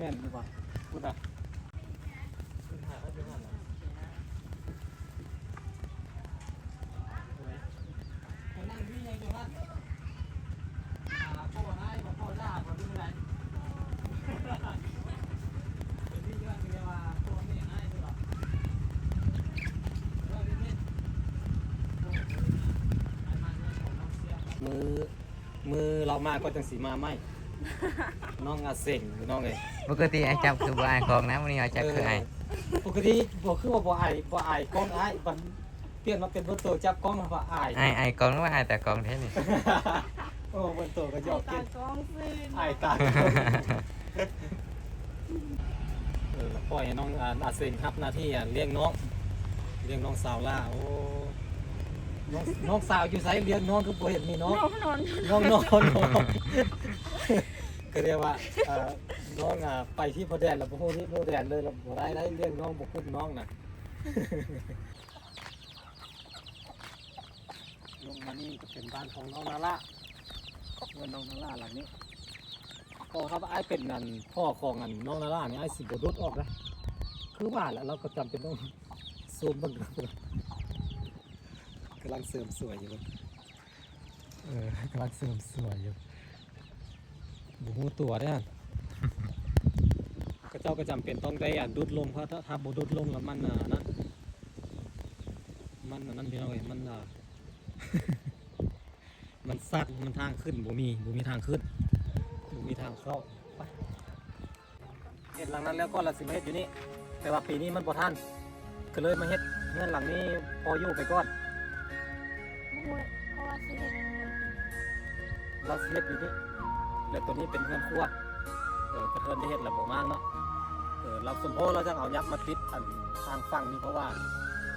ແມ່ນຢູ່ບໍ່? ພຸ້ນນະ ຂຶ້ນຫາເຂົາຢູ່ຫັ້ນນະ. ມື້ ມື້ລາວມາກໍຈັ່ງຊິມາໃໝ່ ນ້ອງອາເສັງ ພີ່ນ້ອງເອີຍ. ປົກກະຕິອ້າຍຈັບຄືບໍ່ອາຍກ້ອງນະ? ມື້ນີ້ອ້າຍຈັບຄືອາຍ. ເອີ ປົກກະຕິບໍ່ ຄືວ່າບໍ່ອາຍ ບໍ່ອາຍກ້ອງອ້າຍ ບັດ ປ່ຽນມາເປັນເບີນໂຕຈັບກ້ອງແລ້ວວ່າອາຍ. ອາຍ ອາຍກ້ອງ ວ່າອາຍຕາກ້ອງແທ້ນີ້. ໂອ້ ເບີນໂຕກໍຢອກເກັ່ງ ຕາກ້ອງຊື່ ອາຍຕາກ້ອງ. ເອີ ແລ້ວປ່ອຍໃຫ້ນ້ອງ ອາ ອາເສັງຮັບໜ້າທີ່ ອາ ລ້ຽງນ້ອງ ລ້ຽງນ້ອງສາວຫຼ້າ. ໂອ້ ນ້ອງ ນ້ອງສາວຢູ່ໃສ? ລ້ຽງນ້ອງຄືບໍ່ເຫັນມີນ້ອງ. ນ້ອງນອນ ນ້ອງນອນ. ກໍເລີຍວ່າ ເອີ ນ້ອງ ອາ ໄປທີ່ບໍ່ແດນແລ້ວບໍ່ຮູ້ທີ່ບໍ່ແດນເລີຍ ແລ້ວບໍ່ໄດ້ ໄດ້ລ້ຽງນ້ອງ ບໍ່ກຸ້ມນ້ອງນະ. ລົງມານີ້ກໍເປັນບ້ານຂອງນ້ອງນາລາ ເຮືອນນ້ອງນາລາຫຼັງນີ້. ເພາະວ່າອ້າຍເປັນ ອັນ ພໍ່ຂອງ ອັນ ນ້ອງນາລານີ້ ອ້າຍຊິບໍ່ດຸດອອກເດ້. ຄືວ່າແຫຼະ ລາວກໍຈຳເປັນຕ້ອງຊູມເບິ່ງ. ກຳລັງເສີມສວຍຢູ່. ເອີ ກຳລັງເສີມສວຍຢູ່ ບໍ່ຮູ້ຕົວເດ້. ເຂົາເຈົ້າກໍຈຳເປັນຕ້ອງໄດ້ ອາ ດຸດລົງ ເພາະຖ້າ ຖ້າບໍ່ດຸດລົງແລ້ວມັນ ອາ ນັ້ນ ມັນ ອັນນັ້ນ ພີ່ນ້ອງເອີຍ ມັນ ອາ ມັນຊັກ ມັນທາງຂຶ້ນບໍ່ມີ ບໍ່ມີທາງຂຶ້ນ ບໍ່ມີທາງເຂົ້າ. ໄປ ເຮັດຫຼັງນັ້ນແລ້ວກ່ອນ ແລ້ວຊິມາເຮັດຢູ່ນີ້ ແຕ່ວ່າປີນີ້ມັນບໍ່ທັນ ກໍເລີຍມາເຮັດເຮືອນຫຼັງນີ້ພໍຢູ່ໄປກ່ອນ. ບໍ່ຮູ້ ເພາະວ່າຊິເຮັດ ລາວຊິເຮັດຢູ່ນີ້ ແລ້ວໂຕນີ້ເປັນເຮືອນຄົວ. ເອີ ກະເທີນໄດ້ເຮັດແລ້ວບໍ່ມາງເນາະ. ເອີ ລາວສົມພໍລາວຈັ່ງເອົາຍັບມາຕິດ ອັນ ທາງຝັ່ງນີ້ ເພາະວ່າ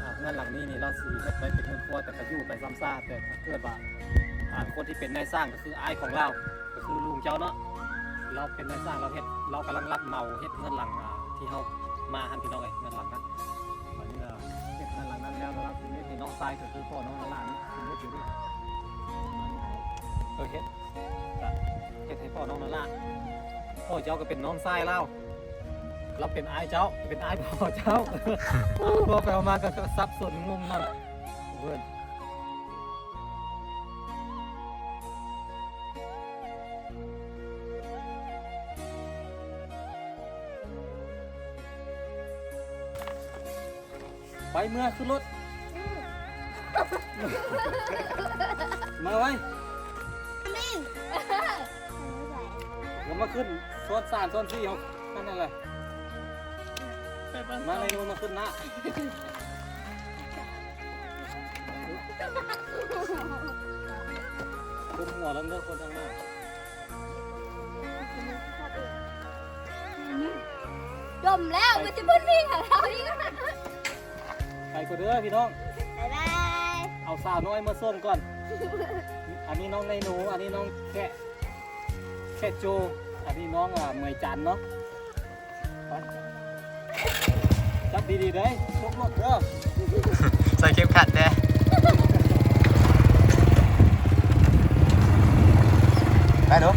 ອາ ເຮືອນຫຼັງນີ້ນີ້ລາວຊິເຮັດໄວ້ເປັນເຮືອນຄົວ ແຕ່ກະຢູ່ໄປຊ້ຳຊ້າ. ແຕ່ຖ້າເກີດວ່າ ອາ ຄົນທີ່ເປັນນາຍຊ່າງກໍຄືອ້າຍຂອງລາວ ກໍຄືລຸງເຈົ້າເນາະ ລາວເປັນນາຍຊ່າງ ລາວເຮັດ ລາວກຳລັງຮັບເໝົາເຮັດເຮືອນຫຼັງ ອາ ທີ່ເຮົາມາຫັ້ນ ພີ່ນ້ອງເອີຍ ເຮືອນຫຼັງນັ້ນ. ບາດນີ້ລະເຮັດເຮືອນຫຼັງນັ້ນແລ້ວ ລາວຊິເຮັດໃຫ້ນ້ອງຊາຍ ກໍຄືພໍ່ນ້ອງນາລານີ້ ຊິເຮັດຢູ່ນີ້. ເອີ ເຮັດ ກະເຮັດໃຫ້ພໍ່ນ້ອງນາລາ. ພໍ່ເຈົ້າກໍເປັນນ້ອງຊາຍລາວ ລາວເປັນອ້າຍເຈົ້າ ເປັນອ້າຍພໍ່ເຈົ້າ. ເວົ້າໄປເວົ້າມາກໍສັບສົນງົງນຳເພິ່ນ. ໄປ ເມືອ ຂຶ້ນລົດ ມາໄວ. ແລ້ວມາຂຶ້ນຊ້ອນສາມຊ້ອນສີ່ເຮົາ ນັ້ນແຫຼະ. ມາໄວ ມາຂຶ້ນນະ ຄຸມຫົວລຳເດີ ຄົນທາງໜ້າ. ຈົມແລ້ວ ມັນຈະບໍ່ມີໃຜເອົາອີກ. ໄປກ່ອນເດີພີ່ນ້ອງ ບາຍບາຍ. ເອົາສາວນ້ອຍມາສົ່ງກ່ອນ. ອັນນີ້ນ້ອງໄນໜູ ອັນນີ້ນ້ອງແຄະ ແຄະໂຈ ອັນນີ້ນ້ອງ ອາ ເໝີຍຈັນເນາະ. ໄປ ຈັບດີໆເດີ ຕົກລົດເດີ ໃສ່ເຂັມຂັດແດ່. ໄປດູ.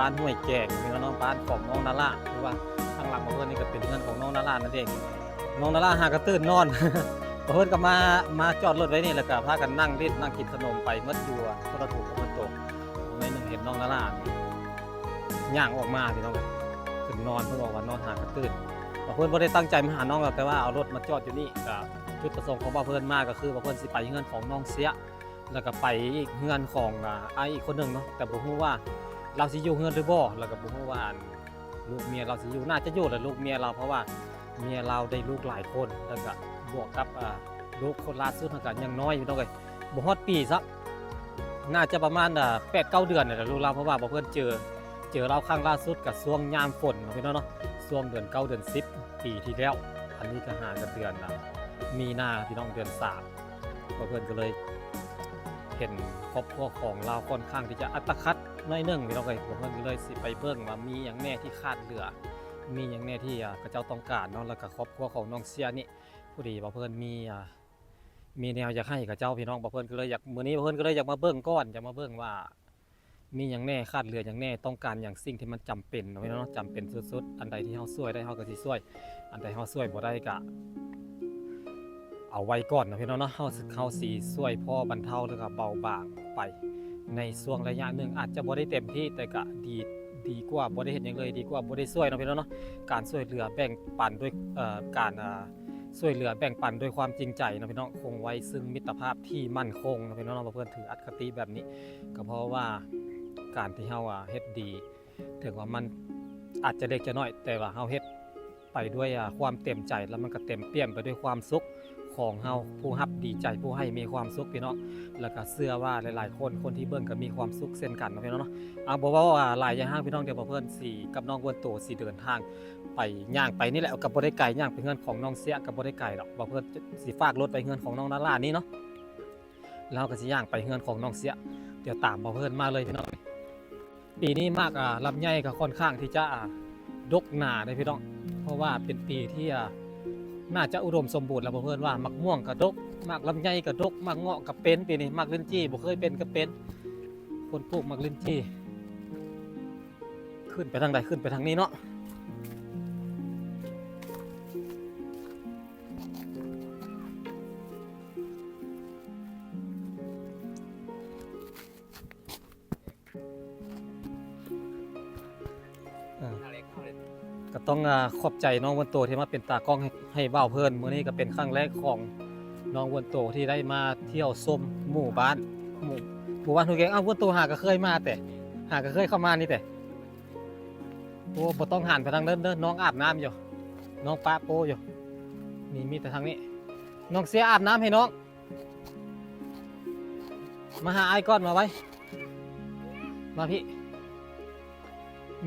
ບ້ານຫ້ວຍແກງ ພີ່ນ້ອງເນາະ, ບ້ານຂອງນ້ອງນາລາ ຄືວ່າທາງຫຼັງຂອງເພິ່ນນີ້ກໍເປັນເຮືອນຂອງນ້ອງນາລານັ້ນເອງ. ນ້ອງນາລາຫາກະຕື່ນນອນ ເພິ່ນກໍມາ ມາຈອດລົດໄວ້ນີ້ ແລ້ວກໍພາກັນນັ່ງຫຼິ້ນ ນັ່ງກິນຂະໜົມໄປໝົດຢູ່ ຄົນລະຖົງຄົນລະໂຕ. ໜ້ອຍໜຶ່ງເຫັນນ້ອງນາລາຍ່າງອອກມາ ພີ່ນ້ອງເອີຍ ຂຶ້ນນອນ ເພິ່ນບອກວ່ານອນຫາກະຕື່ນ. ເພິ່ນບໍ່ໄດ້ຕັ້ງໃຈມາຫານ້ອງດອກ ແຕ່ວ່າເອົາລົດມາຈອດຢູ່ນີ້. ກະຈຸດປະສົງຂອງບ່າວເພິ່ນມາ ກໍຄືວ່າເພິ່ນຊິໄປເຮືອນຂອງນ້ອງເສຍ ແລ້ວກໍໄປອີກເຮືອນຂອງ ອາ ອ້າຍອີກຄົນໜຶ່ງເນາະ, ແຕ່ບໍ່ຮູ້ວ່າລາວຊິຢູ່ເຮືອນຫຼືບໍ່ ແລ້ວກໍບໍ່ຮູ້ວ່າ ອັນ ລູກເມຍລາວຊິຢູ່ ໜ້າຈະຢູ່ແຫຼະລູກເມຍລາວ ເພາະວ່າເມຍລາວໄດ້ລູກຫຼາຍຄົນ ແລ້ວກໍບວກກັບ ອາ ລູກຄົນລ່າສຸດຫັ້ນກໍຍັງນ້ອຍ ພີ່ນ້ອງເອີຍ ບໍ່ຮອດປີຊ້ຳ ໜ້າຈະປະມານ ອາ ແປດເກົ້າເດືອນນີ້ແຫຼະລູກລາວ. ເພາະວ່າບ່າວເພິ່ນເຈີ ເຈີລາວຄັ້ງລ່າສຸດກໍຊ່ວງຍາມຝົນເນາະ ພີ່ນ້ອງເນາະ, ຊ່ວງເດືອນເກົ້າເດືອນສິບປີທີ່ແລ້ວ. ອັນນີ້ກໍຫາກັນເດືອນ ອາ ມີນາ ພີ່ນ້ອງ ເດືອນສາມ ບ່າວເພິ່ນກໍເລີຍເຫັນຄອບຄົວຂອງລາວຂ້ອນຂ້າງທີ່ຈະອັດຕະຂັດໜ້ອຍໜຶ່ງ ພີ່ນ້ອງເອີຍ. ບ່າວເພິ່ນກໍເລີຍຊິໄປເບິ່ງວ່າມີຫຍັງແດ່ທີ່ຂາດເຫຼືອ ມີຫຍັງແດ່ທີ່ ອາ ເຂົາເຈົ້າຕ້ອງການເນາະ. ແລ້ວກໍຄອບຄົວຂອງນ້ອງເສຍນີ້ ພໍດີບ່າວເພິ່ນມີ ອາ ມີແນວຢາກໃຫ້ເຂົາເຈົ້າ ພີ່ນ້ອງ. ບ່າວເພິ່ນກໍເລີຍຢາກ ມື້ນີ້ບ່າວເພິ່ນກໍເລີຍຢາກມາເບິ່ງກ່ອນ ຢາກມາເບິ່ງວ່າ ມີຫຍັງແດ່ ຂາດເຫຼືອຫຍັງແດ່ ຕ້ອງການຫຍັງ ສິ່ງທີ່ມັນຈຳເປັນເນາະ ພີ່ນ້ອງເນາະ, ຈຳເປັນສຸດໆ. ອັນໃດທີ່ເຮົາຊ່ວຍໄດ້ເຮົາກໍຊິຊ່ວຍ ອັນໃດເຮົາຊ່ວຍບໍ່ໄດ້ກໍເອົາໄວ້ກ່ອນເນາະ ພີ່ນ້ອງເນາະ. ເຮົາ ເຮົາຊິຊ່ວຍພໍບັນເທົາ ແລ້ວກໍເບົາບາງໄປໃນຊ່ວງໄລຍະໜຶ່ງ ອາດຈະບໍ່ໄດ້ເຕັມທີ່ ແຕ່ກໍດີ ດີກວ່າບໍ່ໄດ້ເຮັດຫຍັງເລີຍ ດີກວ່າບໍ່ໄດ້ຊ່ວຍເນາະ ພີ່ນ້ອງເນາະ. ການຊ່ວຍເຫຼືອແບ່ງປັນດ້ວຍ ເອີ ການ ເອີ ຊ່ວຍເຫຼືອແບ່ງປັນດ້ວຍຄວາມຈິງໃຈເນາະ ພີ່ນ້ອງ ຄົງໄວ້ຊຶ່ງມິດຕະພາບທີ່ໝັ້ນຄົງເນາະ ພີ່ນ້ອງເນາະ. ເພິ່ນຖືອະຄະຕິແບບນີ້ ກໍເພາະວ່າການທີ່ເຮົາ ອາ ເຮັດດີ ເຖິງວ່າມັນອາດຈະເລັກຈະນ້ອຍ ແຕ່ວ່າເຮົາເຮັດໄປດ້ວຍ ອາ ຄວາມເຕັມໃຈ ແລ້ວມັນກໍເຕັມປ່ຽມໄປດ້ວຍຄວາມສຸກຂອງເຮົາ ຜູ້ຮັບດີໃຈ ຜູ້ໃຫ້ມີຄວາມສຸກ ພີ່ນ້ອງ. ແລ້ວກໍເຊື່ອວ່າຫຼາຍໆຄົນ ຄົນທີ່ເບິ່ງກໍມີຄວາມສຸກເຊັ່ນກັນເນາະ ພີ່ນ້ອງເນາະ. ເອົາ ບໍ່ເວົ້າ ອາ ຫຼາຍຢ່າງ ພີ່ນ້ອງ ດຽວບ່າວເພິ່ນຊິກັບນ້ອງເວີນໂຕຊິເດີນທາງ ໄປ ຍ່າງໄປນີ້ແຫຼະ ກໍບໍ່ໄດ້ໄກ ຍ່າງໄປເຮືອນຂອງນ້ອງເສຍກໍບໍ່ໄດ້ໄກດອກ. ບ່າວເພິ່ນຊິຝາກລົດໄວ້ເຮືອນຂອງນ້ອງນາລານີ້ເນາະ ແລ້ວເຮົາກໍຊິຍ່າງໄປເຮືອນຂອງນ້ອງເສຍ. ດຽວຕາມບ່າວເພິ່ນມາເລີຍ ພີ່ນ້ອງ. ປີນີ້ໝາກ ອາ ລຳໄຍກໍຄ່ອນຂ້າງທີ່ຈະ ອາ ດົກໜາເດ້ ພີ່ນ້ອງ, ເພາະວ່າເປັນປີທີ່ ອາ ໜ້າຈະອຸດົມສົມບູນແລ້ວ ບ່າວເພິ່ນວ່າ. ໝາກມ່ວງກໍດົກ ໝາກລຳໄຍກໍດົກ ໝາກເງາະກໍເປັນ ປີນີ້. ໝາກລິ້ນຈີ່ບໍ່ເຄີຍເປັນກໍເປັນ. ຄົນປູກໝາກລິ້ນຈີ່ ຂຶ້ນໄປທາງໃດ? ຂຶ້ນໄປທາງນີ້ເນາະ. ເອີ ກໍຕ້ອງ ອາ ຂອບໃຈນ້ອງເວີນໂຕທີ່ມາເປັນຕາກ້ອງໃຫ້ ໃຫ້ບ່າວເພິ່ນ. ມື້ນີ້ກໍເປັນຄັ້ງແລກຂອງນ້ອງເວີນໂຕທີ່ໄດ້ມາທ່ຽວຊົມໝູ່ບ້ານ ໝູ່ ໝູ່ບ້ານຫ້ວຍແກງ. ອ້າວ ເວີນໂຕຫາກໍເຄີຍມາແຕ່ ຫາກໍເຄີຍເຂົ້າມານີ້ແຕ່. ໂອ້ ບໍ່ຕ້ອງຫັນໄປທາງເດີ້ ນ້ອງອາບນ້ຳຢູ່ ນ້ອງປະໂປ້ຢູ່. ນີ້ມີແຕ່ທາງນີ້. ນ້ອງເສຍອາບນ້ຳໃຫ້ນ້ອງ. ມາຫາອ້າຍກ່ອນ ມາໄວ ມາພີ້.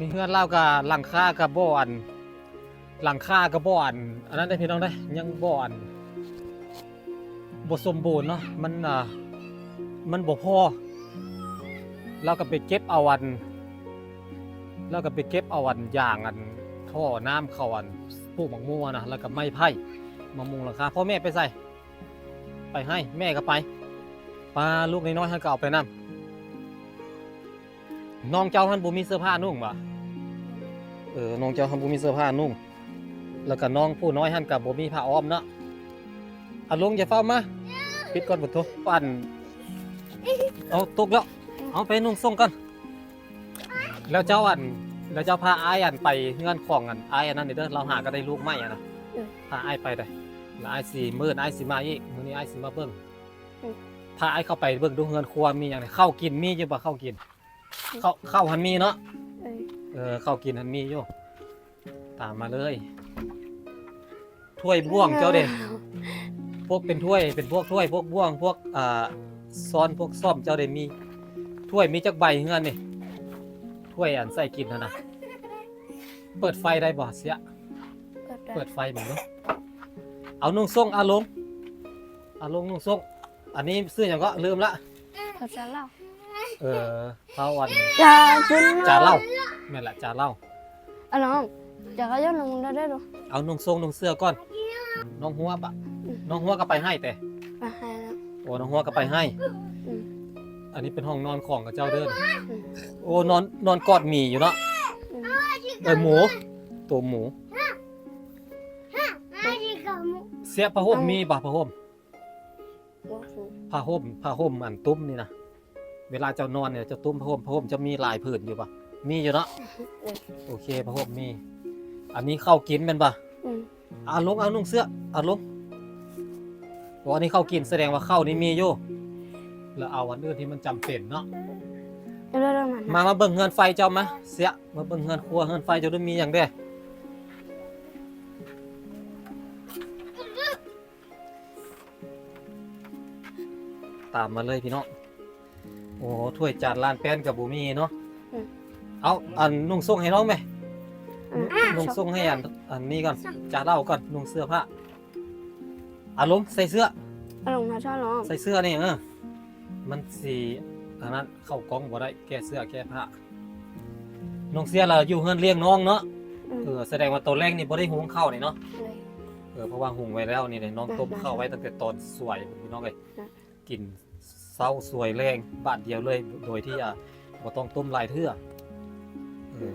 ນີ້ເຮືອນລາວກະ ຫຼັງຄາກະບໍ່ອັນ ຫຼັງຄາກະບໍ່ອັນ ອັນນັ້ນເດ້ພີ່ນ້ອງເດ້ ຍັງບໍ່ອັນ ບໍ່ສົມບູນເນາະ ມັນ ອ່າ ມັນບໍ່ພໍ. ລາວກະໄປເກັບເອົາອັນ ລາວກະໄປເກັບເອົາອັນຢາງອັນທໍ່ນ້ຳເຂົ້າອັນປູກໝາກໝູນະ ແລ້ວກະໄມ້ໄຜ່ມາມຸງຫຼັງຄາ. ພໍ່ແມ່ໄປໃສ? ໄປໄຮ່ ແມ່ກໍໄປ. ປາ ລູກນ້ອຍໆຫັ້ນກໍເອົາໄປນຳ. ນ້ອງເຈົ້າຫັ້ນບໍ່ມີເສື້ອຜ້ານຸ່ງຫວາ? ເອີ ນ້ອງເຈົ້າຫັ້ນບໍ່ມີເສື້ອຜ້ານຸ່ງ ແລ້ວກໍນ້ອງຜູ້ນ້ອຍຫັ້ນກໍບໍ່ມີຜ້າອ້ອມເນາະ. ອາ ລົງ ຢ່າຟ້າວມາ ປິດກ່ອນປະຕູ. ອັນ ເອົາ ຕົກແລ້ວ ເອົາໄປນຸ່ງສົ່ງກ່ອນ. ແລ້ວເຈົ້າອັນ ແລ້ວເຈົ້າພາອ້າຍອັນໄປເຮືອນຂອງອັນອ້າຍອັນນັ້ນເດີ ລາວຫາກໍໄດ້ລູກໃໝ່ຫັ້ນນະ. ເອີ ພາອ້າຍໄປເດີ ແລ້ວອ້າຍຊິ ມື້ອື່ນອ້າຍຊິມາອີກ ມື້ນີ້ອ້າຍຊິມາເບິ່ງ. ເອີ ພາອ້າຍເຂົ້າໄປເບິ່ງດູເຮືອນຄົວມີຫຍັງແດ່ ເຂົ້າກິນມີຢູ່ບໍ່? ເຂົ້າກິນ ເຂົ້າ ເຂົ້າຫັ້ນມີເນາະ. ເອີ ເອີ ເຂົ້າກິນຫັ້ນມີຢູ່. ຕາມມາເລີຍ. ຖ້ວຍບ່ວງເຈົ້າເດ ພວກເປັນຖ້ວຍ ເປັນພວກຖ້ວຍ ພວກບ່ວງ ພວກ ອ່າ ຊ້ອນ ພວກຊ້ອມເຈົ້າເດ ມີຖ້ວຍ ມີຈັກໃບເຮືອນນີ້? ຖ້ວຍອັນໃສ່ກິນຫັ້ນນະ. ເປີດໄຟໄດ້ບໍ່ເສຍ? ເປີດໄຟ ເປີດໄຟເບິ່ງດູ. ເອົານຸ່ງສົ່ງ ເອົາລົງ ເອົາລົງນຸ່ງສົ່ງ. ອັນນີ້ຊື່ຫຍັງເກາະ? ລືມລະ. ເຂົາຈາເຫຼົ້າ. ເອີ ເຂົາອັນ ຈາຈຸນ ຈາເຫຼົ້າ. ແມ່ນລະ ຈາເຫຼົ້າ. ອາ ນ້ອງ ຈາເຂົາເຈົ້ານຸ່ງໄດ້ເດີ. ເອົານຸ່ງສົ່ງນຸ່ງເສື້ອກ່ອນ. ນ້ອງຫົວບະ? ອືມ ນ້ອງຫົວກໍໄປໄຮ່ແຕ່? ໄປໄຮ່ແລ້ວ. ໂອ້ ນ້ອງຫົວກໍໄປໄຮ່. ອືມ ອັນນີ້ເປັນຫ້ອງນອນຂອງເຂົາເຈົ້າເດີ. ອືມ ໂອ້ ນອນ ນອນກອດໝີຢູ່ເນາະ. ອືມ ເອີ ໝູ ໂຕໝູ. ເສຍຜ້າຫົ່ມມີບໍ່? ຜ້າຫົ່ມ ບໍ່ຮູ້. ຜ້າຫົ່ມ ຜ້າຫົ່ມອັນຕຸ້ມນີ້ນະ ເວລາເຈົ້ານອນນີ້ ເຈົ້າຕຸ້ມຜ້າຫົ່ມ ຜ້າຫົ່ມເຈົ້າມີຫຼາຍຜືນຢູ່ບໍ່? ມີຢູ່ເນາະ. ເອີ ໂອເຄ ຜ້າຫົ່ມມີ. ອັນນີ້ເຂົ້າກິນແມ່ນບໍ່? ອືມ ເອົາລົງ ເອົານຸ່ງເສື້ອ ເອົາລົງ. ໂອ້ ອັນນີ້ເຂົ້າກິນ ສະແດງວ່າເຂົ້ານີ້ມີຢູ່ ແລ້ວເອົາອັນອື່ນທີ່ມັນຈຳເປັນເນາະ. ເອີ ມາ ມາເບິ່ງເຮືອນໄຟເຈົ້າ ມາ ເສຍ ມາເບິ່ງເຮືອນຄົວເຮືອນໄຟເຈົ້າ ມີຫຍັງແດ່. ຕາມມາເລີຍພີ່ນ້ອງ. ໂອ້ ຖ້ວຍຈານລານແປ້ນກໍບໍ່ມີເນາະ. ອືມ ເອົາ ອັນ ນຸ່ງສົ່ງໃຫ້ນ້ອງແມະ. ອືມ ນຸ່ງສົ່ງໃຫ້ອັນ ອັນນີ້ກ່ອນ ຈາເຫຼົ້າກ່ອນ ນຸ່ງເສື້ອຜ້າ. ອາລົມ ໃສ່ເສື້ອ ອາລົມ ໃສ່ເສື້ອນີ້ ເອີ ມັນຊິ ອັນນັ້ນ ເຂົ້າກ້ອງບໍ່ໄດ້ ແກ້ເສື້ອແກ້ຜ້າ. ນ້ອງເສຍລະຢູ່ເຮືອນລ້ຽງນ້ອງເນາະ. ອືມ ເອີ ສະແດງວ່າຕອນແລງນີ້ບໍ່ໄດ້ຫຸງເຂົ້ານີ້ເນາະ. ເອີ ເພາະວ່າຫຸງໄວ້ແລ້ວນີ້ ນ້ອງຕົ້ມເຂົ້າໄວ້ຕັ້ງແຕ່ຕອນສວຍ ພີ່ນ້ອງເອີຍ. ກິນເຊົ້າສວຍແລງບາດດຽວເລີຍ ໂດຍທີ່ ອ່າ ບໍ່ຕ້ອງຕົ້ມຫຼາຍເທື່ອ. ເອີ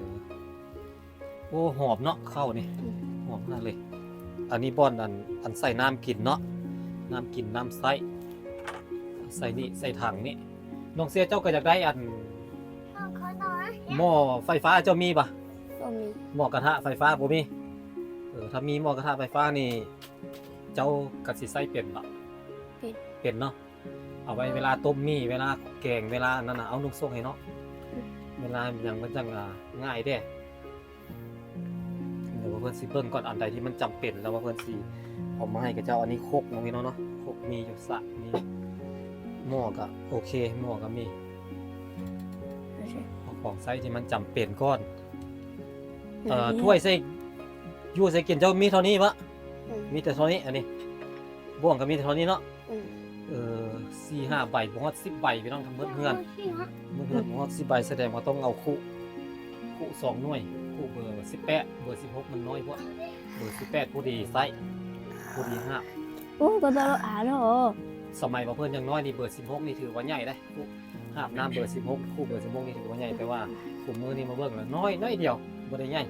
ໂອ້ ຫອມເນາະ ເຂົ້ານີ້. ອືມ ຫອມຂະໜາດເລີຍ. ອັນນີ້ບ່ອນ ອັນ ອັນໃສ່ນ້ຳກິນເນາະ ນ້ຳກິນ ນ້ຳໃຊ້ ໃສ່ນີ້ ໃສ່ຖັງນີ້. ນ້ອງເສຍເຈົ້າກໍຢາກໄດ້ອັນ ໝໍ້ໄຟຟ້າເຈົ້າມີບໍ່? ບໍ່ມີ. ໝໍ້ກະທະໄຟຟ້າບໍ່ມີ? ເອີ ຖ້າມີໝໍ້ກະທະໄຟຟ້ານີ້ ເຈົ້າກໍຊິໃຊ້ເປັນບໍ່? ເປັນ. ເປັນເນາະ. ເອົາໄວ້ເວລາຕົ້ມໝີ່ ເວລາແກງ ເວລາອັນນັ້ນນະ ເອົານຸ່ງສົ່ງໃຫ້ເນາະ. ອືມ ເວລາຫຍັງມັນຈັ່ງ ອ່າ ງ່າຍເດ້. ດຽວວ່າເພິ່ນຊິເບິ່ງກ່ອນ ອັນໃດທີ່ມັນຈຳເປັນ ແລ້ວວ່າເພິ່ນຊິເອົາມາໃຫ້ຂະເຈົ້າ. ອັນນີ້ຄົກເນາະ ພີ່ນ້ອງເນາະ ຄົກມີຢູ່ ສາກມີ ໝໍ້ກໍໂອເຄ ໝໍ້ກໍມີ. ໂອເຄ ເອົາຂອງໃຊ້ທີ່ມັນຈຳເປັນກ່ອນ. ເອີ ອືມ ຖ້ວຍໃສ່ ຢູ່ໃສ່ກິນເຈົ້າມີເທົ່ານີ້ປະ? ອືມ ມີແຕ່ເທົ່ານີ້. ອັນນີ້ ບ່ວງກໍມີແຕ່ເທົ່ານີ້ເນາະ. ອືມ ເອີ ສີ່ຫ້າໃບ ບໍ່ຮອດສິບໃບ ພີ່ນ້ອງ ທັງໝົດເຮືອນ ໝົດເຮືອນບໍ່ຮອດສິບໃບ ສະແດງວ່າຕ້ອງເອົາຄຸ ຄຸສອງໜ່ວຍ ຄຸເບີສິບແປດ ເບີສິບຫົກມັນນ້ອຍໂພດ ເບີສິບແປດພໍດີໃຊ້ ພໍດີຫາບ. ໂອ້ ກໍຕະຫຼອດອາເນາະ. ສະໄໝວ່າເພິ່ນຍັງນ້ອຍນີ້ ເບີສິບຫົກນີ້ຖືວ່າໃຫຍ່ເດ້ ຄຸຫາບນ້ຳເບີສິບຫົກ ຄຸເບີສິບຫົກນີ້ຖືວ່າໃຫຍ່ ແຕ່ວ່າຄຸມື້ນີ້ມາເບິ່ງແລ້ວນ້ອຍ ໜ້ອຍດຽວ ບໍ່ໄດ້ໃຫຍ່.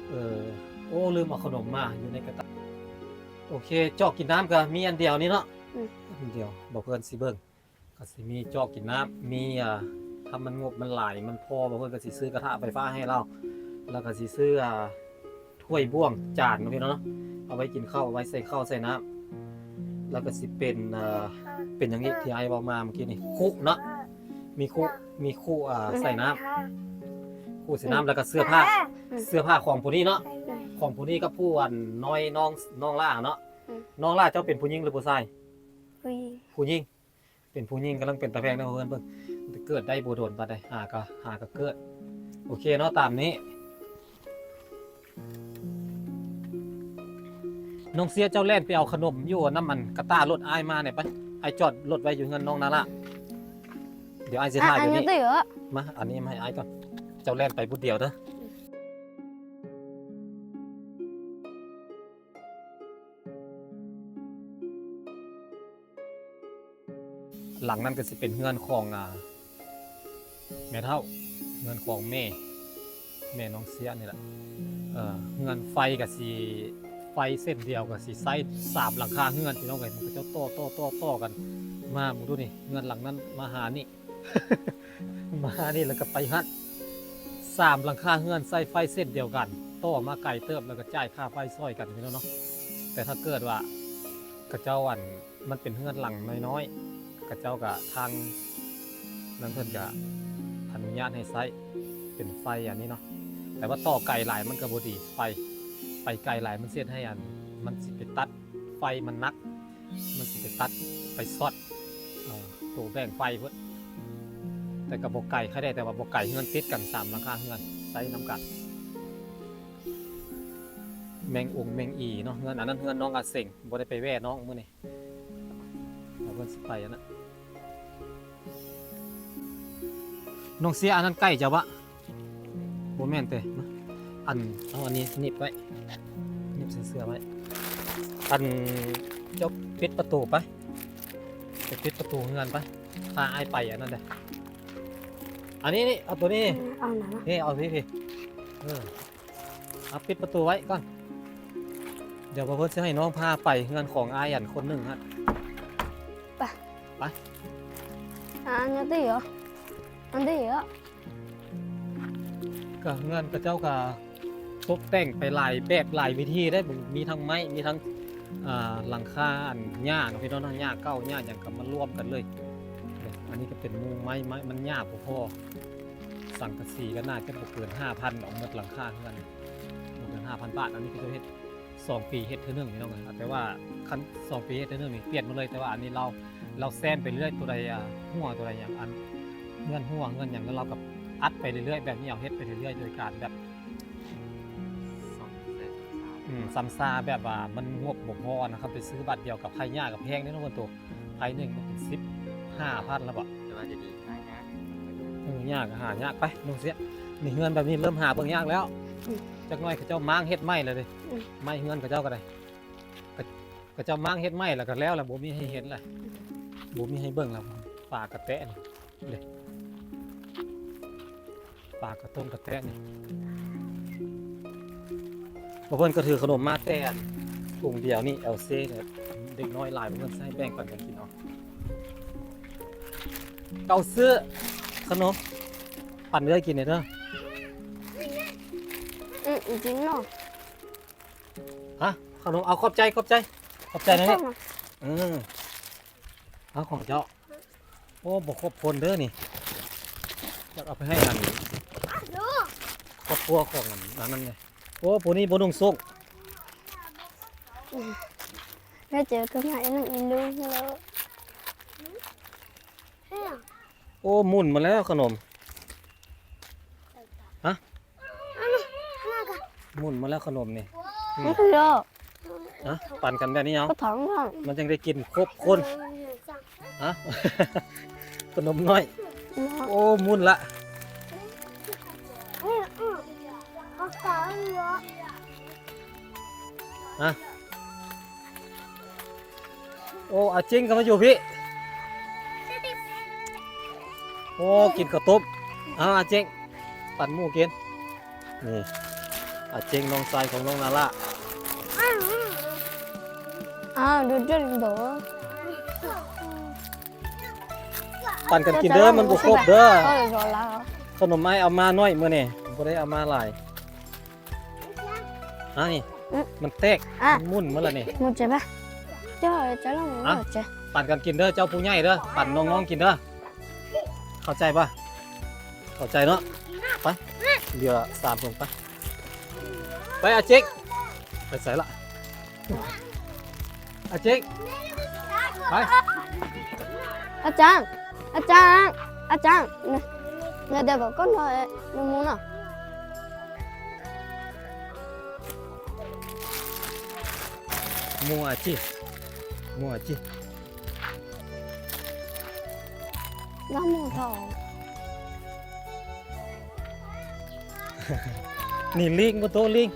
ເອີ ໂອ້ ລືມເອົາຂະໜົມມາຢູ່ໃນກະຕ່າ. ໂອເຄ ຈອກກິນນ້ຳກໍມີອັນດຽວນີ້ເນາະ. ອືມ ອັນດຽວ ບໍ່ເພິ່ນຊິເບິ່ງ ກໍຊິມີຈອກກິນນ້ຳ ມີ ອ່າ ຖ້າມັນງົບມັນຫຼາຍ ມັນພໍ ບໍ່ເພິ່ນກໍຊິຊື້ກະທະໄຟຟ້າໃຫ້ລາວ ແລ້ວກໍຊິຊື້ ອ່າ ຖ້ວຍ ບ່ວງ ຈານເນາະ ພີ່ນ້ອງເນາະ ເອົາໄວ້ກິນເຂົ້າ ເອົາໄວ້ໃສ່ເຂົ້າໃສ່ນ້ຳ. ແລ້ວກໍຊິເປັນ ອ່າ ເປັນຫຍັງອີກທີ່ອ້າຍເວົ້າມາເມື່ອກີ້ນີ້? ຄຸເນາະ ມີຄຸ ມີຄຸ ອ່າ ໃສ່ນ້ຳ ຄຸໃສ່ນ້ຳ ແລ້ວກໍເສື້ອຜ້າ ເສື້ອຜ້າຂອງຜູ້ນີ້ເນາະ ຂອງຜູ້ນີ້ກັບຜູ້ອັນນ້ອຍ ນ້ອງ ນ້ອງຫຼ້າເນາະ. ອືມ ນ້ອງຫຼ້າເຈົ້າເປັນຜູ້ຍິງຫຼືຜູ້ຊາຍ? ຜູ້ຍິງ ຜູ້ຍິງ ເປັນຜູ້ຍິງກຳລັງເປັນຕາແພງເນາະ ເພື່ອນເບິ່ງ ເກີດໄດ້ບໍ່ດົນປານໃດ ຫາກໍ ຫາກໍເກີດ. ໂອເຄເນາະ ຕາມນີ້ ນ້ອງເຊຍ ເຈົ້າແລ່ນໄປເອົາຂະໜົມຢູ່ນຳອັນກະຕ່າລົດອ້າຍມາແດ່ໄປ ອ້າຍຈອດລົດໄວ້ຢູ່ເຮືອນນ້ອງນາລາ ດຽວອ້າຍຊິຖ່າຍຢູ່ນີ້ ມາ ອັນນີ້ມາໃຫ້ອ້າຍກ່ອນ ເຈົ້າແລ່ນໄປຜູ້ດຽວເດີ. ຫຼັງນັ້ນກໍຊິເປັນເຮືອນຂອງ ອ່າ ແມ່ເຖົ້າ ເຮືອນຂອງແມ່ ແມ່ນ້ອງເຊຍນີ້ແຫຼະ. ເອີ ເຮືອນໄຟກໍຊິ ໄຟເສັ້ນດຽວກໍຊິໃຊ້ສາມຫຼັງຄາເຮືອນ ພີ່ນ້ອງເອີຍ ມັນກໍຈະຕໍ່ໆໆກັນມາ ເບິ່ງດູນີ້ ເຮືອນຫຼັງນັ້ນມາຫານີ້ ມາຫານີ້ແລ້ວກໍໄປຫັ້ນ ສາມຫຼັງຄາເຮືອນໃຊ້ໄຟເສັ້ນດຽວກັນ ຕໍ່ມາໄກເຕີບ ແລ້ວກໍຈ່າຍຄ່າໄຟຊ່ອຍກັນ ພີ່ນ້ອງເນາະ. ແຕ່ຖ້າເກີດວ່າເຂົາເຈົ້າ ອັນ ມັນເປັນເຮືອນຫຼັງນ້ອຍໆ ເຂົາເຈົ້າກໍ ທາງນັ້ນເພິ່ນກໍອະນຸຍາດໃຫ້ໃຊ້ເປັນໄຟອັນນີ້ເນາະ. ແຕ່ວ່າຕໍ່ໄກຫຼາຍມັນກໍບໍ່ດີ ໄຟ ໄປໄກຫຼາຍມັນຊິເຮັດໃຫ້ ອັນ ມັນຊິໄປຕັດ ໄຟມັນໜັກ ມັນຊິໄປຕັດໄປຊັອດ ເອີ ໂຕແບ່ງໄຟພຸ້ນ. ແຕ່ກໍບໍ່ໄກ ໃຄແດ່ ແຕ່ວ່າບໍ່ໄກ ເຮືອນຕິດກັນ ສາມຫຼັງຄາເຮືອນໃຊ້ນຳກັນ. ແມງອົງແມງອີເນາະ ເຮືອນ ອັນນັ້ນເຮືອນນ້ອງອາເສັງ ບໍ່ໄດ້ໄປແວ່ນ້ອງມື້ນີ້ ວ່າເພິ່ນຊິໄປອັນນັ້ນ. ນ້ອງເຊຍ ອັນນັ້ນໄກ່ເຈົ້າບະ? ບໍ່ແມ່ນເຕ ມາ ອັນ ເອົາອັນນີ້ໜີບໄວ້ ໜີບໃສ່ເສື້ອໄວ້. ອັນ ເຈົ້າປິດປະຕູໄປ ໄປປິດປະຕູເຮືອນໄປ ພາອ້າຍໄປອັນນັ້ນເດີ. ອັນນີ້ນີ້ ເອົາໂຕນີ້ ເອົາໜ້າມາ ນີ້ ເອົາພີ້ ພີ້ ເອີ ເອົາ ປິດປະຕູໄວ້ກ່ອນ ດຽວບ່າວເພິ່ນຊິໃຫ້ນ້ອງພາໄປເຮືອນຂອງອ້າຍອັນຄົນໜຶ່ງຫັ້ນ ໄປ ໄປ ອັນນີ້ຕິເຫາະ ອັນນີ້ເຫາະ ກະເຮືອນເຂົາເຈົ້າກະຕົກແຕ່ງໄປຫຼາຍແບບຫຼາຍວິທີເດ້ ມີທັງໄມ້ ມີທັງ ອ່າ ຫຼັງຄາອັນຫຍ້າເນາະ ພີ່ນ້ອງເນາະ ຫຍ້າເກົ່າຫຍ້າຫຍັງກະມາລວມກັນເລີຍ. ອັນນີ້ກະເປັນມຸງໄມ້ ໄມ້ມັນຫຍ້າບໍ່ພໍ ສັງກະສີກະໜ້າຈະບໍ່ເກີນຫ້າພັນດອກ ໝົດຫຼັງຄາເຮືອນ ບໍ່ເກີນຫ້າພັນບາດ. ອັນນີ້ເຂົາເຈົ້າເຮັດ ສອງປີເຮັດເທື່ອໜຶ່ງ ພີ່ນ້ອງເອີຍ ແຕ່ວ່າຄັນສອງປີເຮັດເທື່ອໜຶ່ງນີ້ປ່ຽນໝົດເລີຍ. ແຕ່ວ່າອັນນີ້ລາວ ລາວແຊມໄປເລື້ອຍ ໂຕໃດ ອ່າ ຮົ່ວ ໂຕໃດຫຍັງ ອັນເຮືອນຮົ່ວເຮືອນຫຍັງ ແລ້ວລາວກະອັດໄປເລື້ອຍໆ ແບບນີ້ ເຮົາເຮັດໄປເລື້ອຍໆ ໂດຍການແບບ ອືມ ຊຳຊາ ແບບວ່າມັນງົບບໍ່ພໍນະ ຄັນໄປຊື້ບາດດຽວກະໄພຫຍ້າກະແພງເດ້ເນາະ ເພິ່ນໂຕ ໄພໜຶ່ງມັນເປັນສິບຫ້າພັນແລ້ວເບາະ ແຕ່ວ່າດຽວນີ້ຫາຍາກ ເອີ ຫຍ້າກະຫາຍາກ. ໄປ ນ້ອງເສຍ ນີ້ເຮືອນແບບນີ້ເລີ່ມຫາເບິ່ງຍາກແລ້ວ ອືມ ຈັກໜ້ອຍເຂົາເຈົ້າມ້າງເຮັດໃໝ່ແລ້ວເດ້ ອືມ ໄມ້ເຮືອນເຂົາເຈົ້າກະໄດ້ ເຂົາເຈົ້າມ້າງເຮັດໃໝ່ແລ້ວກະແລ້ວລະ ບໍ່ມີໃຫ້ເຫັນລະ ອືມ ບໍ່ມີໃຫ້ເບິ່ງລະ ປາກະແຕະນີ້ເດ້ ປາກະຕົງກະແຕະນີ້ ເພິ່ນກະຖືຂະໜົມມາແຕ່ອັນ ຖົງດຽວນີ້ ແອວເຊ ເດັກນ້ອຍຫຼາຍ ເພິ່ນຊິໃຫ້ແບ່ງປັນກັນກິນເອົາ ເອົາຊື້ຂະໜົມປັ່ນເອື້ອຍກິນແດ່ເດີ ອືມ ກິນເນາະ ຮະ ຂະໜົມ ເອົາ ຂອບໃຈ ຂອບໃຈ ຂອບໃຈນະ ເອີ ເອົາຂອງເຈົ້າ ໂອ້ ບໍ່ຄົບຄົນເດີນີ້ ຢາກເອົາໄປໃຫ້ອັນ ຄອບຄົວຂອງອັນນັ້ນແດ່ ໂອ້ ຜູ້ນີ້ບໍ່ນຸ່ງໂສ້ງ ອືມ ໄດ້ເຈີກັບນາງອີລູກແລ້ວ ໂອ້ ໝຸ່ນມາແລ້ວຂະໜົມ ຮະ ໝຸ່ນມາແລ້ວຂະໜົມນີ້ ອືມ ມັນຄື ຮະ ປັ່ນກັນແບບນີ້ເອົາ ມັນຈັ່ງໄດ້ກິນຄົບຄົນ ຮະ ຂະໜົມນ້ອຍ ໂອ້ ໝຸ່ນລະ ຮະ ໂອ້ ອາເຈັງກະມາຢູ່ພີ້ ໂອ້ ກິນເຂົ້າຕົ້ມ ເອົາ ອາເຈັງ ປັນໝູ່ກິນ ນີ້ ອາເຈັງ ນ້ອງຊາຍຂອງນ້ອງນາລາ ອ້າວ ດູ ດູ ດູ ປັ່ນກັນກິນເດີ ມັນບໍ່ຄົບເດີ ຂະໜົມອ້າຍເອົາມາໜ້ອຍມື້ນີ້ ບໍ່ໄດ້ເອົາມາຫຼາຍ ອັນນີ້ ອືມ ມັນແຕກ ອະ ມັນໝຸ່ນໝົດລະນີ້ ໝົດໃຈປະ ເຈົ້າ ເຈົ້າລອງ ອະ ເຈົ້າ ປັ່ນກັນກິນເດີ ເຈົ້າຜູ້ໃຫຍ່ເດີ ປັ່ນນ້ອງໆກິນເດີ ເຂົ້າໃຈປະ ເຂົ້າໃຈເນາະ ໄປ ເຫຼືອສາມຖົງ ໄປ ໄປ ອາເຈັກ ໄປໃສລະ ອາເຈັກ ໄປ ອາຈານ ອາຈານ ອາຈານ ດຽວ ດຽວກ່ອນ ເນາະ ໝູເນາະ ໝູອາເຈັກ ໝູອາເຈັກ ນ້ຳໝູທອງ ນີ້ລີງບໍ່ໂຕ ລີງ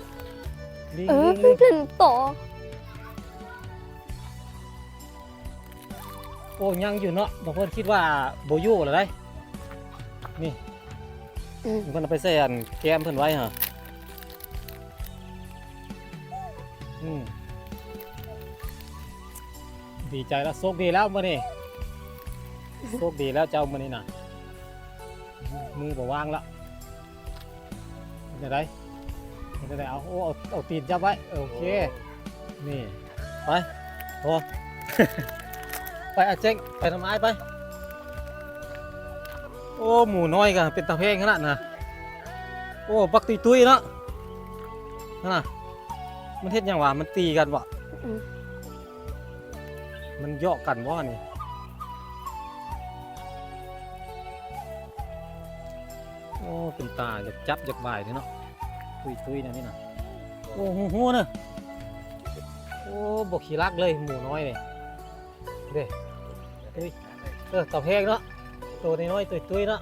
ລີງ ເອີ ລີງ ລີງ ເປັນໂຕ ໂອ້ ຍັງຢູ່ເນາະ ບາງຄົນຄິດວ່າບໍ່ຢູ່ແລ້ວໃດ໋ ນີ້ ອືມ ເພິ່ນເອົາໄປໃສ່ອັນແກ້ມເພິ່ນໄວ້ຫະ ອືມ ດີໃຈລະ ໂຊກດີແລ້ວມື້ນີ້ ໂຊກດີແລ້ວເຈົ້າມື້ນີ້ນະ ມືບໍ່ວ່າງລະ ເຮັດຈັ່ງໃດ ເຮັດຈັ່ງໃດ ເອົາ ໂອ້ ເອົາ ເອົາຕີນຈັບໄວ້ ເອີ ໂອເຄ ນີ້ ໄປ ໂອ້ ໄປ ອາເຈັກ ໄປນຳອ້າຍໄປ ໂອ້ ໝູນ້ອຍກະເປັນຕາແພງຂະໜາດນະ ໂອ້ ບັກຕຸ້ຍໆເນາະ ຫັ້ນນະ ມັນເຮັດຫຍັງຫວາ ມັນຕີກັນບໍ ອືມ ມັນເຍາະກັນບໍນີ້ ໂອ້ ເປັນຕາຢາກຈັບຢາກບາຍເດເນາະ ຕຸ້ຍໆແນວນີ້ນະ ໂອ້ ຮູ້ໆເນາະ ໂອ້ ບໍ່ຂີ້ລັກເລີຍ ໝູນ້ອຍນີ້ ເດ້ ເອີ ຕາແພງເນາະ ໂຕນ້ອຍໆ ຕຸ້ຍໆເນາະ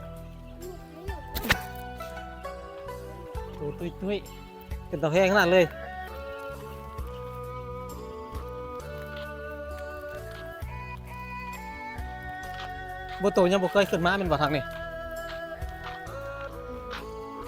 ໂຕຕຸ້ຍໆ ເປັນຕາແພງຂະໜາດເລີຍ ບໍ່ ໂຕຍັງບໍ່ເຄີຍຂຶ້ນມາແມ່ນບໍ່ທາງນີ້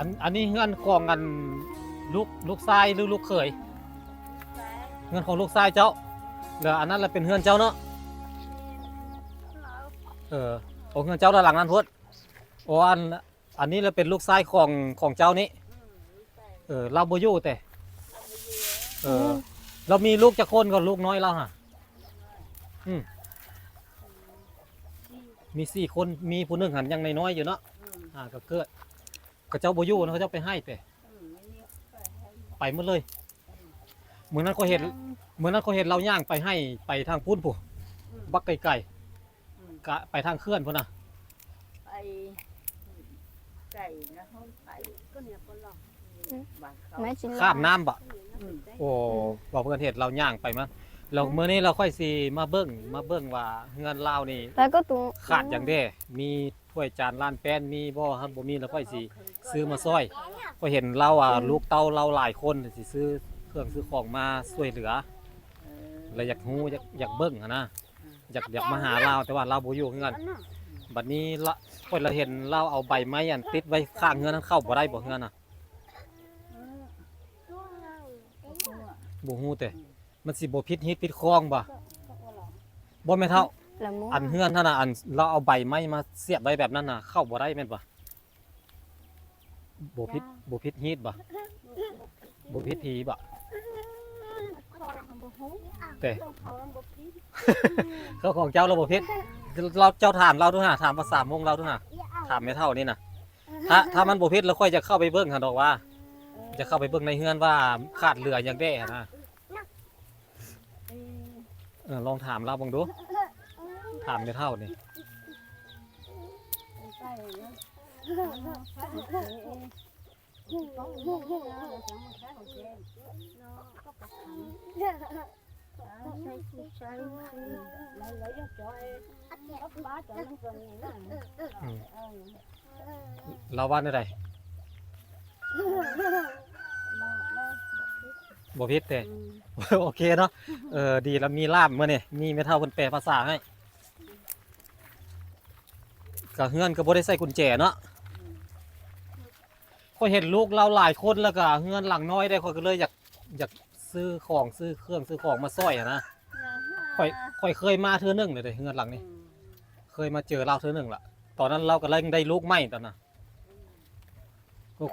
ອັນ ອັນນີ້ເຮືອນຂອງອັນ ລູກ ລູກຊາຍ ຫຼື ລູກເຂີຍ? ເຮືອນຂອງລູກຊາຍເຈົ້າ ແລ້ວອັນນັ້ນລະເປັນເຮືອນເຈົ້າເນາະ? ເອີ ໂອ ເຮືອນເຈົ້າລະຫຼັງນັ້ນພຸ້ນ. ໂອ ອັນ ອັນນີ້ລະເປັນລູກຊາຍຂອງ ຂອງເຈົ້ານີ້? ເອີ ລາວບໍ່ຢູ່ເຕ? ເອີ ລາວມີລູກຈັກຄົນກໍ ລູກນ້ອຍລາວຫະ? ອື ມີສີ່ຄົນ ມີຜູ້ໜຶ່ງຫັ້ນຍັງນ້ອຍໆຢູ່ເນາະ. ອ່າ ກໍເກີດ ເຂົາເຈົ້າບໍ່ຢູ່ນະ ເຂົາເຈົ້າໄປໄຮ່ເປ? ໄປໝົດເລີຍ. ມື້ນັ້ນຂ້ອຍເຫັນ ມື້ນັ້ນຂ້ອຍເຫັນລາວຍ່າງໄປໄຮ່ ໄປທາງພຸ້ນພຸ້ນ ບັກໄກໆ ກະໄປທາງເຂື່ອນພຸ້ນນະ. ໄປ ໄກນະ ເຮົາໄປ ຂ້າມນ້ຳບໍ? ໂອ ວ່າເພິ່ນເຫັນລາວຍ່າງໄປມາ. ແລ້ວມື້ນີ້ລາວຂ້ອຍຊິມາເບິ່ງ ມາເບິ່ງວ່າເຮືອນລາວນີ້ຂາດຫຍັງແດ່ ມີ ຖ້ວຍຈານລ້ານແປ້ນມີບໍ່? ຄັນບໍ່ມີລະຂ້ອຍຊິຊື້ມາຊ່ອຍ. ຂ້ອຍເຫັນລາວ ອ່າ ລູກເຕົ້າລາວຫຼາຍຄົນ ຊິຊື້ເຄື່ອງຊື້ຂອງມາຊ່ວຍເຫຼືອ. ລະຢາກຮູ້ ຢາກ ຢາກເບິ່ງຫັ້ນນະ ຢາກ ຢາກມາຫາລາວ ແຕ່ວ່າລາວບໍ່ຢູ່ເຮືອນ. ບັດນີ້ລະ ຂ້ອຍລະເຫັນລາວເອົາໃບໄມ້ອັນຕິດໄວ້ຂ້າງເຮືອນນັ້ນ ເຂົ້າບໍ່ໄດ້ບໍ່ເຮືອນນະ? ບໍ່ຮູ້ເຕ? ມັນຊິບໍ່ຜິດຮີດຜິດຄອງບໍ່? ບໍ່ແມ່ນເຖົ້າ ອັນເຮືອນຫັ້ນນະ ອັນລາວເອົາໃບໄມ້ມາສຽບໄວ້ແບບນັ້ນນະ ເຂົ້າບໍ່ໄດ້ແມ່ນບໍ່? ບໍ່ຜິດ ບໍ່ຜິດຮີດບໍ່? ບໍ່ຜິດຜີບໍ່? ແຕ່ ເຈົ້າຂອງເຈົ້າລະບໍ່ຜິດ. ລາວ ເຈົ້າຖາມລາວດູຫາ ຖາມພາສາມົ້ງລາວດູຫາ ຖາມແມ່ເຖົ້ານີ້ນະ. ຖ້າ ຖ້າມັນບໍ່ຜິດລະຂ້ອຍຈະເຂົ້າໄປເບິ່ງຫັ້ນດອກວ່າ ຈະເຂົ້າໄປເບິ່ງໃນເຮືອນວ່າຂາດເຫຼືອຫຍັງແດ່ຫັ້ນນະ. ເອີ ລອງຖາມລາວເບິ່ງດູ ຖາມແມ່ເຖົ້ານີ້. ລາວວ່າແນວໃດ? ບໍ່ຜິດເຕ? ໂອເຄເນາະ. ເອີ ດີລະມີລ່າມມື້ນີ້ ມີແມ່ເຖົ້າເພິ່ນແປພາສາໃຫ້. ກະເຮືອນກະບໍ່ໄດ້ໃສ່ກຸນແຈເນາະ. ຂ້ອຍເຫັນລູກລາວຫຼາຍຄົນ ແລ້ວກະເຮືອນຫຼັງນ້ອຍເດ້ ຂ້ອຍກະເລີຍຢາກ ຢາກຊື້ຂອງ ຊື້ເຄື່ອງ ຊື້ຂອງມາຊ່ອຍຫັ້ນນະ. ຂ້ອຍ ຂ້ອຍເຄີຍມາເທື່ອໜຶ່ງແລ້ວເດ້ ເຮືອນຫຼັງນີ້ ເຄີຍມາເຈີລາວເທື່ອໜຶ່ງລະ. ຕອນນັ້ນລາວກະໄດ້ ໄດ້ລູກໃໝ່ຕອນນັ້ນ.